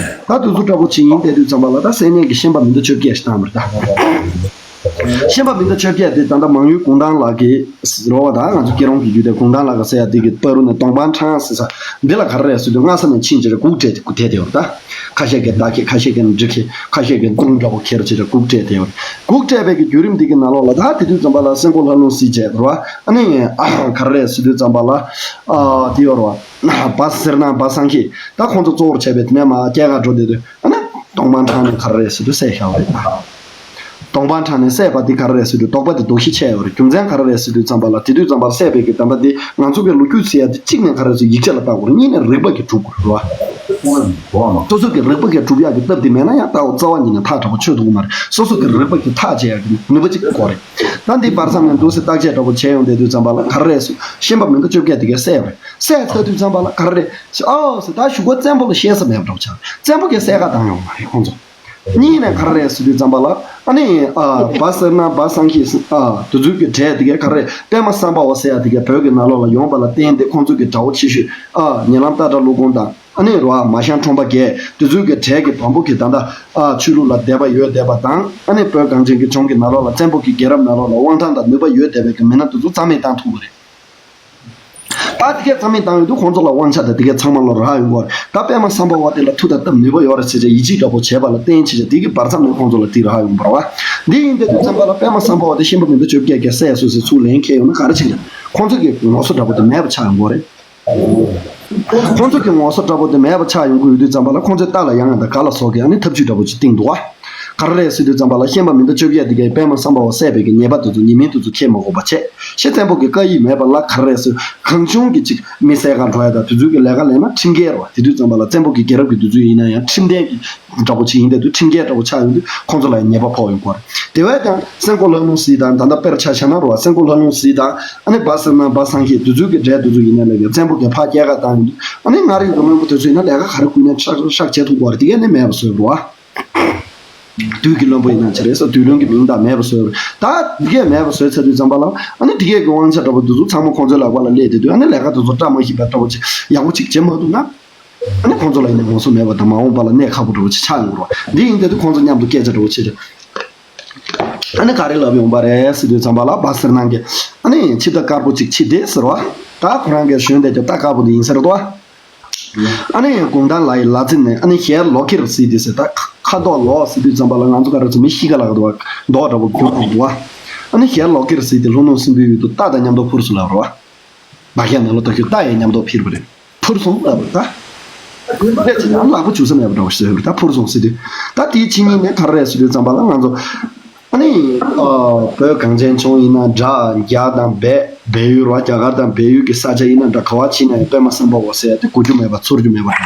བ། ད་དེ་ཚོ་འདྲ་པོ་ཅིག་ཡིན་བསྡད་དུས་ཙམ་པ་ལ་ད་སེམས་ཉིད་ཀྱི་ཤན་པ་མི་འདུག་བཅོ་བརྒྱད་ཞིག་བཏང་བ་རེད་ད། ཤན་པ་མི་འདུག་བཅོ་བརྒྱད་དེ་ད་ལྟ་མང་ཡུལ་གུང་ཐང་ལགས་ཀྱི་རོ་བ་དང་ང་ཚོ་སྐྱིད་རོང་གི་རྒྱུད་སྡེ་གུང་ཐང་ལགས་ཀྱི་ཟེར་ཡ་དེ་གི་བར་དུ་ནས་གདོང་པ་འཕྲང་ཟེར་ས་འདི་ལ་ག་རེ་རེད་ཟེར་དུས་སྔ་ས་ནས་ཕྱིན་ཅི་རེད་གུག་སྤྲད་དེ་གུག་དེ་དེ་བར་ད། ཁ་ཤས་ཀྱིས་མདའ་ཁྱེར་ཁ་ཤས་ཀྱིས་གྲི་ཁྱེར་ཁ་ཤས་ཀྱིས་མདུང་འདྲ་པོ་ཁྱེར་བྱས་ཏེ་གུག་སྤྲད་དེ་ཡོད་རེད། གུག་སྤྲད་པའི་གི་བརྒྱུད་རིམ་འདི་གི་ནང་ལོགས་ལ་ད་དེ་དུས་ཙམ་པ་ལ་སེང་གོ་ལྷ་ལུང་སྲིད་བྱས་རེད་བ། ཨ་ནི་ག་རེ་རེད་ཟེར་དུས་ཙམ་པ་ལ་ཨ་དེ་ཡོད་རེད་བ། བ་ཟེར་ན་བ་སངས་རྒྱས་ད་ཁོང་ཚོ་གཙོ་བོར་བྱས་པའི་དེ་ནས་མ་སྐྱེས་སྐར་འགྲོ་བསྡད་དུས་ཨ་ནི་གདོང་པ་འཕྲང་ནས་ག་རེ་རེད་ཟེར་དུས་བསད་བཞག་པ་རེད་ད། གདོང་པ་འཕྲང་ནས་བསད་པ་འདི་ག་རེ་རེད་ཟེར་དུས་དོགས་པ་འདི་དོགས་གཞི་ཆེ་ཡོད་རེད། རྒྱུ་མཚན་ག་རེ་རེད་ཟེར་དུས་ཙམ་པ་ལ་དེ་དུས་ཙམ་པར་བསད་པའི་གི་ད་ལྟ་འདི་ང་ཚོ་གི་ལོ་རྒྱུས་ཟེར་ཡ་འདི་གཅིག་ནས་ག་རེ་ཟེར་ཡིག་ཆ་ལ་བལྟ་དགོས་རེད། གཉིས་ནས་རིག་པ་གི་གྲུབ་དགོས་རེད་བ། སོ་སོ་གི་རིག་པ་གི་གྲུབ་ཡག་གི་སྟབས་འདི་མེད་ན་ཡང་ལྟ་བ་རྩ་བ་ཉིད་ནས་ཐག་དྲག་པོ་ཆོད་ཐུབ་ཀྱི་མ་རེད། སོ་སོ་གི་རིག་པ་གི་ཐག་བཅད་ཡག་གི་ནུས་པ་གཅིག་དགོས་རེད། ད་འདི་བར་མཚམས་ནས་འདུག་སེ་བརྟག་དཔྱད་འདྲ་པོ་བྱས་ཡོང་བསྡད་དུས་ཙམ་པ་ལ་ག་རེ་རེད་ཟེར་ཤན་པ་མི་འདུག་བཅོ་བརྒྱད་དེ་གས་བསད་པ་རེད། བསད་ཚར་དུས་ཙམ་པ་ལ་ག་རེ་རེད་ཟེར་ཨོ་ཟེར་ད་གཞུག་གུ་བཙན་པོ་ལ་བཤད་ས་མེད་པ་འདྲ་པོ་ཆགས། བཙན་པོ་གས་བསད་ག་བཏང་ཡོང་མ་རེད་ཁོང་ཚོ། གཉིས་ནས་ག་རེ་རེད་ཟེར་དུས་ཙམ་པ་ལ་ཨ་ནི་ཨ་བ་ཟེར་ན་བ་སངས་རྒྱས་ཨ་དེ་ཚོའི་གི་གྲས་དེ་གས་ག་རེ་རེད། པད་མ་སམ་བྷ་ཝ་ཟེར་ཡ་དེ་གས་བོད་ཀྱི་ནང་ལོགས་ལ་ཡོང་པ་ལ་བརྟེན་ཏེ་ཁོང་ཚོ་གི་དགྲ་བོ་ཆེ་ཤོས་ཨ་ཉེ་ལམ་སྟག་བྲག་ཀླུ་ཁོང་དང་ཨ་ནི་རོ་ཨ་མ་ཤང་ཁྲོམ་པ་བརྒྱད་དེ་ཚོའི་གི་གྲས་ཀྱི་བམ་པོ་གི་ད་ལྟ་ཨ་ཆོས་ལུགས་ལ་དད་པ་ཡོད་བསྡད་པ་དང་ཨ་ནི་བོད་གངས་ཅན་གྱི་ལྗོངས་ཀྱི་ནང་ལོགས་ལ་བཙན་པོ་གི་རྒྱལ་རབས་ནང་ལོགས་ལ་དབང་ཐང་དང་ནུས་པ་ཡོད་བསྡད་པའི་གི་མི་སྣ་དེ་ཚོ་རྩ་མེད་བཏང་ཐུབ་པ་རེད། ད་དེ་གས་རྩ་མེད་བཏང་ཡོང་དུས་ཁོང་ཚོ་ལ་དབང་ཆ་དང་དེ་གས་ཚང་མ་ལོག་རག་ཡོང་གི་རེད། ད་པད་མ་སམ་བྷ་ཝ་དེ་ལ་མཐུ་དང་སྟབས་ནུས་པ་ཡོད་རེད་ཟེར་བྱས་ཡིད་ཆེས་འདྲ་པོ་བྱས་པ་ལ་བརྟེན་བྱས་བྱས་དེ་གི་བར་མཚམས་ནས་ཁོང་ཚོ་ལ་དེ་རག་ཡོང་བ་རེད་བ། འདི་ཡིན་དུས་དུས་ཙམ་པ་ལ་པད་མ་སམ་བྷ་ཝ་དེ་ཤན་པ་མི་འདུག་བཅོ་བརྒྱད་གས་བསད་སོང་ཟེར་ཚུར་ལན་འཁྱེར་ཡོང་ན་ག་རེ་བྱེད་ཀྱི་རེད། ཁོང་ཚོ་གི་ངོ་སོ་འདྲ་པོ་དེ་མེད་པ་ཆགས་ཡོང་གི་རེད། ཁོང་ཚོ་གི་ངོ་སོ་འདྲ་པོ་དེ་མེད་པ་ཆགས་ཡོང་གི་ཡོད་དུས་ཙམ་པ་ལ་ཁོང་ཚོའི་རྟ་ལ་ཡང་ཡང་དང་ག་ལ་སོགས་ཀྱི་ཨ་ནི་ཐབས་ཇུས་འདྲ་པོ་ཅིག་བཏིང་འདུག་བ། ག་རེ་རེད་ཟེར་དུས་ཙམ་པ་ལ་ཤན་པ་མི་འདུག་བཅོ་བརྒྱད་དེ་གས་པད་མ་སམ་བྷ་ཝ་བསད་པའི་གི་ཉེས་པ་དེ་ཚོ་ཉེས་མིང་དེ་ཚོ་འཁྱེར་མ་དགོས་པ་བྱས། ཤི་བཙན་པོ་གི་བཀའ་ཡིག་མེད་པ་ལ་ག་རེ་རེད་ཟེར་གང་བྱུང་གི་ཅིག་མི་བསད་ག་འགྲོ་ཡ་དང་དེ་ཚོའི་གི་ལས་ཀ་ལས་ན་ཁྲིམས་འགལ་རེད་བ། དེ་དུས་ཙམ་པ་ལ་བཙན་པོ་གི་རྒྱལ་རབས་ཀྱི་དུས་ཚོད་ཡིན་ན་ཡང་ཁྲིམས་ལྡན་གྱི་འདྲ་པོ་ཅིག་ཡིན་དེ་དུས་ཁྲིམས་འགལ་འདྲ་པོ་ཆགས་ཡོང་དུས་ཁོང་ཚོ་ལ་ཡང་ཉེས་པ་ཕོག་ཡོང་གི་རེད། དེ་བས་ཀྱང་སེང་གོ་ལྷ་ལུང་སྲིད་དང་ད་ལྟ་དཔེར་ཆ་བཞག་ན་རེད་བ། སེང་གོ་ལྷ་ལུང་སྲིད་དང་ཨ་ནི་བ་ཟེར་ན་བ་སངས་རྒྱས་དེ་ཚོའི་གི་གྲས་དེ་ཚོ་ཡིན་ན་ལས་ཀྱང་བཙན་པོ་གི་ཕར་སྐྱེལ་ག་བཏང་ཡོང་དུས་ཨ་ནི་མངའ་རིས་ཀྱི་བློན་པོ་དེ་ཚོ་ཡིན་ན་ལས་ཀ་ག་རེ་བསྐུལ་ནས་ཧྲག་ཧྲག་བྱེད་ཐུབ་དགོས་རེད། དེ་གས་ནི་མེད་པ་བཟོས་རེད་བ། བདུད་ཀྱི་བློན་པོ་ཡིན་ན་ཅི་རེད་ཟེར་བདུད་བློན་གྱི་མིང་དང་མེད་པ་བཟོས་པ་རེད། ད་འདི་གས་མེད་པ་བཟོས་ཚར་དུས་ཙམ་པ་ལ་ཨ་ནི་འདི་གས་ཀྱི་དབང་ཆ་འདྲ་པོ་འདི་ཚོ་ཚང་མ་ཁོང་ཚོའི་ལག་པ་ལ་སླེབས་བསྡད་དུས་ཨ་ནི་ལས་ཀ་དེ་ཚོ་བཀྲ་མ་ཤིས་པ་འདྲ་པོ་ཅིག་ཡག་པོ་ཅིག་བྱེད་མ་ཐུབ་ན་ཨ་ནི་ཁོང་ཚོ་ལ་ཡིན་ན་ངོ་སོ་མེད་པ་དང་མ་འོངས་པ་ལ་གནད་ཁག་པོ་འདྲ་པོ་ཅིག་ཆགས་ཡོང་གི་རེད་བ། འདི་ཡིན་བསྡད་དུས་ཁོང་ཚོ་མཉམ་དུ་སྐད་ཆ་འདྲ་པོ་བྱེད་དུས་ཨ་ནི་ག་རེ་ལབ་ཡོང་པ་རེད་ཟེར་དུས་ཙམ་པ་ལ་བ་ཟེར་ནང་གི་ཨ་ནི་ཆིབས་རྟ་དཀར་པོ་ཅིག་ཁྱེར་བསྡད་ཟེར་བ། ད་ཁོ་རང་གིས་ཞོན་བསྡད་ཀྱི་རྟ་དཀར་པོ་འདི་ཡིན་ཟེར་རེད་བ། ཨ་ནི་གུང་ཐང་ལ་ཡི་ལ་རྩེ་ནས་ཨ་ནི་ཞལ་ལོག་ཁེར་ཟེར་དེ་ཟེར། ད་ཁ་དོག་ལོག་ཟེར་དུས་ཙམ་པ་ལ་ང་ཚོ་ག་རེ་ཟེར་མི་ཤི་ཁ་ལ་ག་འདུག་བ་མདོག་འདྲ་པོ་གྱུར་འདུག་བ། ཨ་ནི་ཞལ་ལོག་ཁེར་ཟེར་དེ་ལྷོ་ནུབ་སྲིན་པོའི་ཡུལ་དུ་རྟ་དང་མཉམ་དུ་འཕུར་སོང་ལབ་རེད་བ། བ་ཁྱེད་ནང་ལ་ལྟ་ཞུ་རྟ་ཡི་མཉམ་དུ་འཕུར་བ་རེད། འཕུར་སོང་ལབ་རེད་ད། རེད་ཅེ་ན་ལག་པ་འཇུ་ས་མེད་པ་འདྲ་བ་ཞིག་ཟེར་བ་རེད། ད་འཕུར་སོང་ཟེར་དུས་ད་དེའི་ཕྱི་ཉིན་ནས་ག་རེ་རེད་ཟེར་དུས་ཙམ་པ་ལ་ང་ཚོ་ཨ་ནི་བོད་གངས་ཅན་ལྗོངས་ཡིན་ན་དགྲ་རྒྱ་དང་སྦས། བལ་ཡུལ་ར་རྒྱ་གར་དང་བལ་ཡུལ་གྱི་ས་ཆ་ཡིན་ན་འདྲ། ག་བ་ཕྱིན་ན་ཡང་པད་མ་བསམ་འཕེལ་བ་ཟེར་ཡ་དེ་གོ་རྒྱུ་མེད་པ་ཚོར་རྒྱུ་མེད་པ་རེད།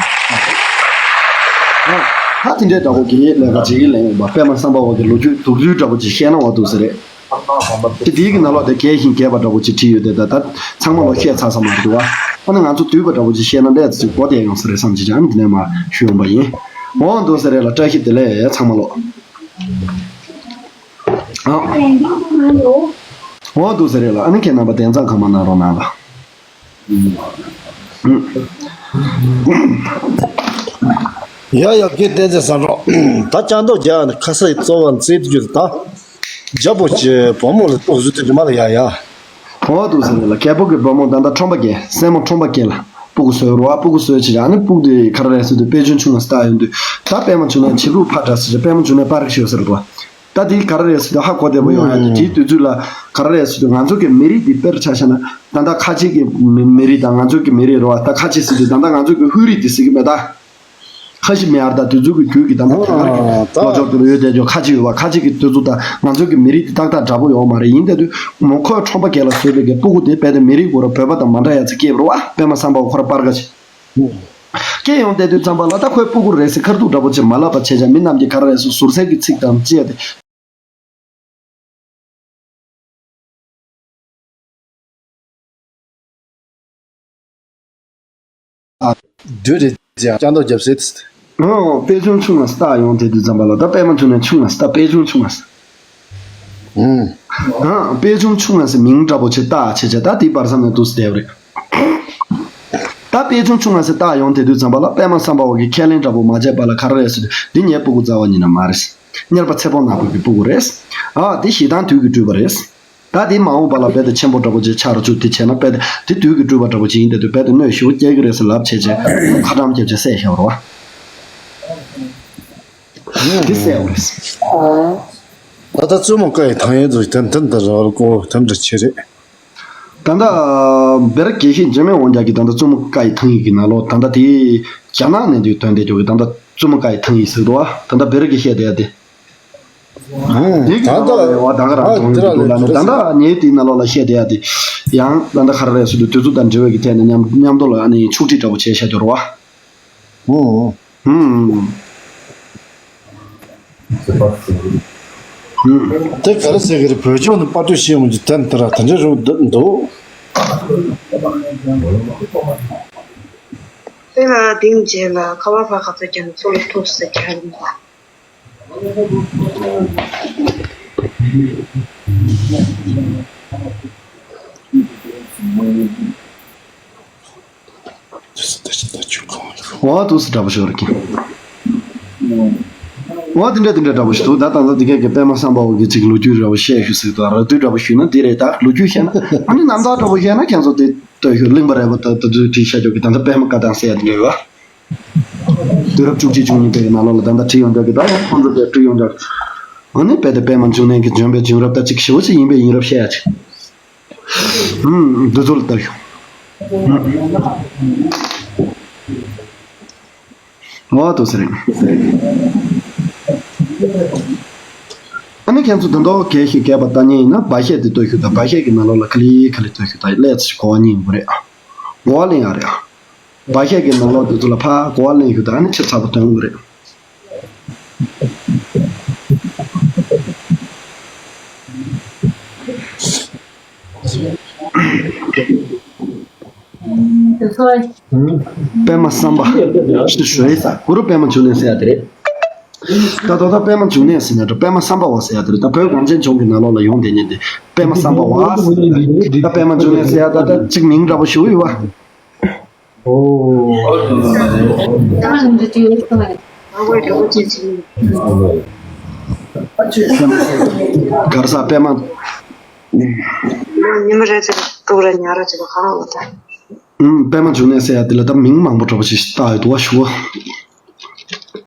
ད་དེ་འདྲའི་འདྲ་པོ་གི་ལས་ཀ་བྱེད་ཀྱི་ལས་ཡོད་པ། པད་མ་བསམ་འཕེལ་བ་གི་ལོ་རྒྱུས་སྡུག་ཚུལ་འདྲ་པོ་ཅིག་བཤད་ན་འོ་འདུག་ས་རེད། དེ་དེའི་གི་ནང་ལོགས་དེ་རྒྱས་ཤིང་རྒྱས་པ་འདྲ་པོ་ཅིག་བྲིས་ཡོད་དེ། ད་ད་ཚང་མ་ལོ་བཤད་ཚར་ས་མ་རེད་པ། ཨ་ནི་ང་ཚོ་བསྡུས་པ་འདྲ་པོ་ཅིག་བཤད་ན་ལས་ཅིག་གོ་བདེ་ཡོང་ས་རེད་བསམ་གྱི་ཅང་དེ་ནས་མ་ཞུ་ཡོང་པ་ཡིན། འོ་འདུག་ས་རེད་ལ། བཀྲ་ཤིས་བདེ་ལེགས་ཚང་མ་ལོ། ཨ། འོ་འདུག་ས་རེད་ལ། ཨ་ནི་ཁྱེད་རྣམ་པ་གདན་ས་གང་མ་གནང་རོགས་གནང་ལ། ཡ་ཡ་རྒན་བསྟན་འཛིན་བཟང་གྲོགས། ད་ལྕགས་མདོག་རྒྱག་ནས་ཁ་སའི་གཙོ་བ་མཛད་རྒྱུ་ད། རྒྱ་པོ་ཆེ་བུ་མོ་ལ་ཏོག་བཟོས་དུས་རི་མ་ལ་ཡ་ཡ། འོ་འདུག་ཟེར་ལ། རྒྱལ་པོ་གི་བུ་མོ་ད་ལྟ་ཁྲོམ་པ་རྒན་སྲས་མོ་ཁྲོམ་པ་རྒན་ལ་སྤུ་གུ་བཟོས་རོ། ཨ་སྤུ་གུ་བཟོས་བྱས་ཨ་ནི་སྤུ་གུ་དེ་ག་རེ་རེད་ཟེར་དུས་དཔལ་ཆུང་ཆུང་ང་ལྟ་ཡོང་དུས་ད་པད་མ་འབྱུང་གནས་བྱེད་ལུགས་ཕར་དྲག་ཟེར། པད་མ་འབྱུང་གནས་པར་ཤོད་ཟེར་འདུག་ད་དེ་ག་རེ་རེད་ཟེར་དུས་ཧ་གོ་བདེ་པོ་ཡོང་ཡ་དེ། དེའི་དུས་ཚོད་ལ་ག་རེ་རེད་ཟེར་དུས་ང་ཚོ་གི་མི་རིགས་འདི་དཔེར་ཆ་བཞག་ན་ད་ལྟ་ཁ་ཆེ་གི་མི་མི་རིགས་དང་ང་ཚོ་གི་མི་རིགས་རེད་བ། ད་ཁ་ཆེ་ཟེར་དུས་ད་ལྟ་ང་ཚོ་གི་ཧུའུ་རིགས་དེ་ཟེར་གི་མེད་ད། ཁ་ཤི་མེ་ཨར་ད་དུས་ཚོད་ཀྱི་རྒྱུད་ཀྱི་ད་ལྟ་དེ་སྔར་གྱི་ལོ་ལྗོངས་དེ་ལ་ཡོད་དེ་ཇོ་ཁ་ཆེ་ཡོད་བ། ཁ་ཆེ་གི་དུས་ཚོད་དང་ང་ཚོ་གི་མི་རིགས་དེ་ཏག་ཏག་འདྲ་པོ་ཡོད་མ་རེད། ཡིན་དེ་དུས་མོ་ཁོས་ཁྲོམ་པ་རྒན་ལ་བཟོས་པའི་གི་སྤུ་གུ་དེ་རྦད་དེ་མི་རིགས་གོ་ར་བོད་པ་དང་མ་འདྲ་ཡ་ཚེ་སྐྱེས་པ་རེད་བ། པད་མ་བསམ་པ་ཁོ་ར་པར་ཁ་ཆེ། སྐྱེས་ཡོང་བསྡད་དུས་ཙམ་པ་ལ་ད་ཁོའི་སྤུ་གུ་རེད་ཟེར་ཁ་ཐུག་འདྲ་པོ་ཅིག་མ་ལབ་པ་བྱས་ཀྱང་མི་རྣམས་ཀྱིས་ག་རེ་རེད་ཟེར་ཟུར་ཟའི་གི་ཚིག་དང་ཅི་ཡ་དེ། ཨ། བདུད་རེད་ཅེས་ཀྱང་ལྕགས་མདོག་རྒྱབ་སྲིད། ཨོ། དཔལ་ཆུང་ཆུང་ང་སྟག་ཡོང་དེ་དུས་ཙམ་པ་ལ་ད་པད་མ་ཆུང་ནས་ཆུང་ང་སྟག་དཔལ་ཆུང་ཆུང་ང་ས། ཨང་། ཨ། དཔལ་ཆུང་ཆུང་ང་སི་མིང་འདྲ་པོ་ཆེ་སྟག་ཆེ་ཆེ་ད་དེའི་བར་མཚམས་ནས་འདུག་སྟེ་རེད། ད་དཔལ་ཆུང་ཆུང་ང་སི་སྟག་ཡོང་དེ་དུས་ཙམ་པ་ལ་པད་མ་བསམ་པ་བ་གི་ཁས་ལེན་འདྲ་པོ་མ་བྱས་པ་ལ་ག་རེ་རེད་ཟེར་དུས་འདི་ངའི་སྤུ་གུ་རྩ་བ་ཉིད་ནས་མ་རེད། གཉེར་པ་ཚེ་དཔོན་ནག་པོ་གི་སྤུ་གུ་རེད། ཨ། འདི་ཞེ་སྡང་དུས་ཀྱི་སྤྲུལ་པ་རེད། ད་དེ་མ་འོངས་པ་ལ་རྦད་དེ་ཆེན་པོ་འདྲ་པོ་ཅིག་ཆགས་རུ་བཅུག་དེ་བྱས་ན་རྦད་དེ་དེ་དུས་ཀྱི་སྤྲུལ་པ་འདྲ་པོ་ཅིག་ཡིན་དེ་དུས་རྦད་དེ་གནོད་ཤུགས་སྐྱེ་གི་རེད་ཟེར་ལབ་བྱས་བྱས་ཁ་བྲམ་བརྒྱབ་བྱས་བསད་བཞག་རོ། དེ་བསད་འོ་རེད། ད་ལྟ་བཙུན་མོ་ཀ་ཡི་ཐང་ཡན་ཚོ་དེ་འདི་འདི་ར་ལ་ཀོ་དེ་འདྲ་ཆེ་རེད། ད་ལྟ་བེ་ར་དགེ་བཤེས་འཇིགས་མེད་དབང་རྒྱལ་གྱི་ད་ལྟ་བཙུན་མོ་ཀ་ཡི་ཐང་ཡིག་གི་ནང་ལོགས་ད་ལྟ་དེ་རྒྱ་ནག་ནས་དུས་དོན་དེ་འཇོག་གི་ད་ལྟ་བཙུན་མོ་ཀ་ཡི་ཐང་ཡིག་ཟེར་འདུག་བ། ད་ལྟ་བེ་ར་གི་བཤད་བསྡད་ཡ་དེ། དེ་གི་ནང་ལོགས་ལ་ཡོད་བ་ད་ག་རང་བྱུང་ཡོད་འདུག་ལ་ནི་ད་ལྟ་ངས་དེའི་ནང་ལོགས་ལ་བཤད་བསྡད་ཡ་དེ། ཡང་ད་ལྟ་ག་རེ་རེད་ཟེར་དུས་དུས་ཚོད་དང་འབྲེལ་བའི་གི་ཐད་ནས་མཉམ་མཉམ་དུ་ལ་ཨ་ནི་ཆུག་ཁྲིད་འདྲ་པོ་བྱས་བཞག་རྒྱུ་རེད་བ། ཨུམ། དེ་ག་རེ་ཟེར་གི་རེད། བོད་ལྗོངས་ནས་པར་སྐྲུན་བྱེད་ཡོང་རྒྱུ་དེ་འདི་ར་དེ་འདྲ་རུ་འདུག་དཔེ་ལ་ལྡིང་རྗེས་ལ་ཁ་བ་ཕ་ག་ཚོད་ཀྱང་ཚུར་ལ་ཐུག་ཟེར་གྱི་རེད། འོ་དུ་སི་འདྲ་པོ་ཞིག་རེད་ཀྱི། འོ་དེ་འདྲ་དེ་འདྲ་འདྲ་པོ་ཞིག་འདུག་ད་ད་ལྟ་འདི་གས་ཀྱི་པད་མ་བསམ་པ་འོ་གི་ཅིག་ལོ་རྒྱུས་འདྲ་པོ་བཤད་ཞུ་ཟིག་ད་ར་དུས་འདྲ་པོ་ཞུས་ན་འདི་རེད། ད་ལོ་རྒྱུས་བཤད་ན་ཨ་ནི་རྣམ་ཐར་འདྲ་པོ་བཤད་ན་ཁྱེད་ཚོ་དེ་ལྟོས་ཞུ་གླིང་པ་རེད་པ། ད་ད་དུས་དྲིས་བཤད་ཆོག་གི་ད་ལྟ་པད་མ་བཀའ་ཐང་ཟེར་ཡ་དེ་འདྲ་ཡོད་པ། དུས་རབས་བཅུ་གཅིག་བཅུ་གཉིས་པའི་ནང་ལོགས་ལ་ད་ལྟ་བྲིས་ཡོང་འདྲ་གི་ད་ཡང་ཁོང་ཚོ་དེ་བྲིས་ཡོང་འདྲ། ཨ་ནི་དཔེ་དེ་པད་མ་འབྱུང་གནས་ཀྱི་བྱོན་པའི་བྱུང་རབས་ད་ཅིག་ཞེ་པོ་ཅིག་ཡིན་པའི་ཡིན་རབས་བཤད་ཡ་ཅིག་ཨུམ། འདི་ཚོ་ལ་ལྟ་ཞོག་འོ་དོ་ཟེར་རེད། ཨ་ནི་ཁྱེད་ཚོ་དོན་དག་གལ་ཞིག་གས་པ་ལྟ་ཉན་ཡིན་ན་བ་ཤད་དེ་ལྟོས་ཤོག་ད་བ་ཤད་ཀྱི་ནང་ལོགས་ལ་ཁ་ལི་ཁ་ལི་ལྟོས་ཤོག་ད་ལས་ཚེ་གོ་བ་ཉན་དགོས་རེད། གོ་བ་ལེན་ཡ་རེད། བ་ཤད་ཀྱི་ནང་ལོགས་དེ་ཚོ་ལ་ཕར་གོ་བ་ལེན་ཤོག་ད་ཨ་ནི་ཆེ་ཚ་པོ་དོན་དགོས་རེད། པད་མ་བསམ་པ། ཞུ་ཡི་ས་གུ་རུ་པད་མ་འབྱུང་གནས་ཟེར་ཡ་དེ་རེད། ད་དོ་ད་པད་མ་འབྱུང་གནས་ཟེར་ན་འགྲོ། པད་མ་བསམ་པ་བ་ཟེར་ཡ་དེ་རེད། ད་བོད་གངས་ཅན་ལྗོངས་ཀྱི་ནང་ལོགས་ལ་ཡོང་བསྡད་མཁན་དེ་པད་མ་བསམ་པ་བ་ཟེར་ཡ་དེ་རེད། ད་པད་མ་འབྱུང་གནས་ཟེར་ཡ་ད་ད་གཅིག་མིང་འདྲ་པོ་ཞུ་ཡི་བ། ཨོ། གར་ས་པད་མ། ཉི་མ་རེ་ཚེ་ཏུ་ར་ཉ་ར་ཚེ་གང་ལ་ད། ཨུམ། པད་མ་འབྱུང་གནས་ཟེར་ཡ་དེ་ལ་ད་མིང་མང་པོ་འདྲ་པོ་ཞིག་བཏགས་ཡོད་འདུག་བ་ཞུ་བ།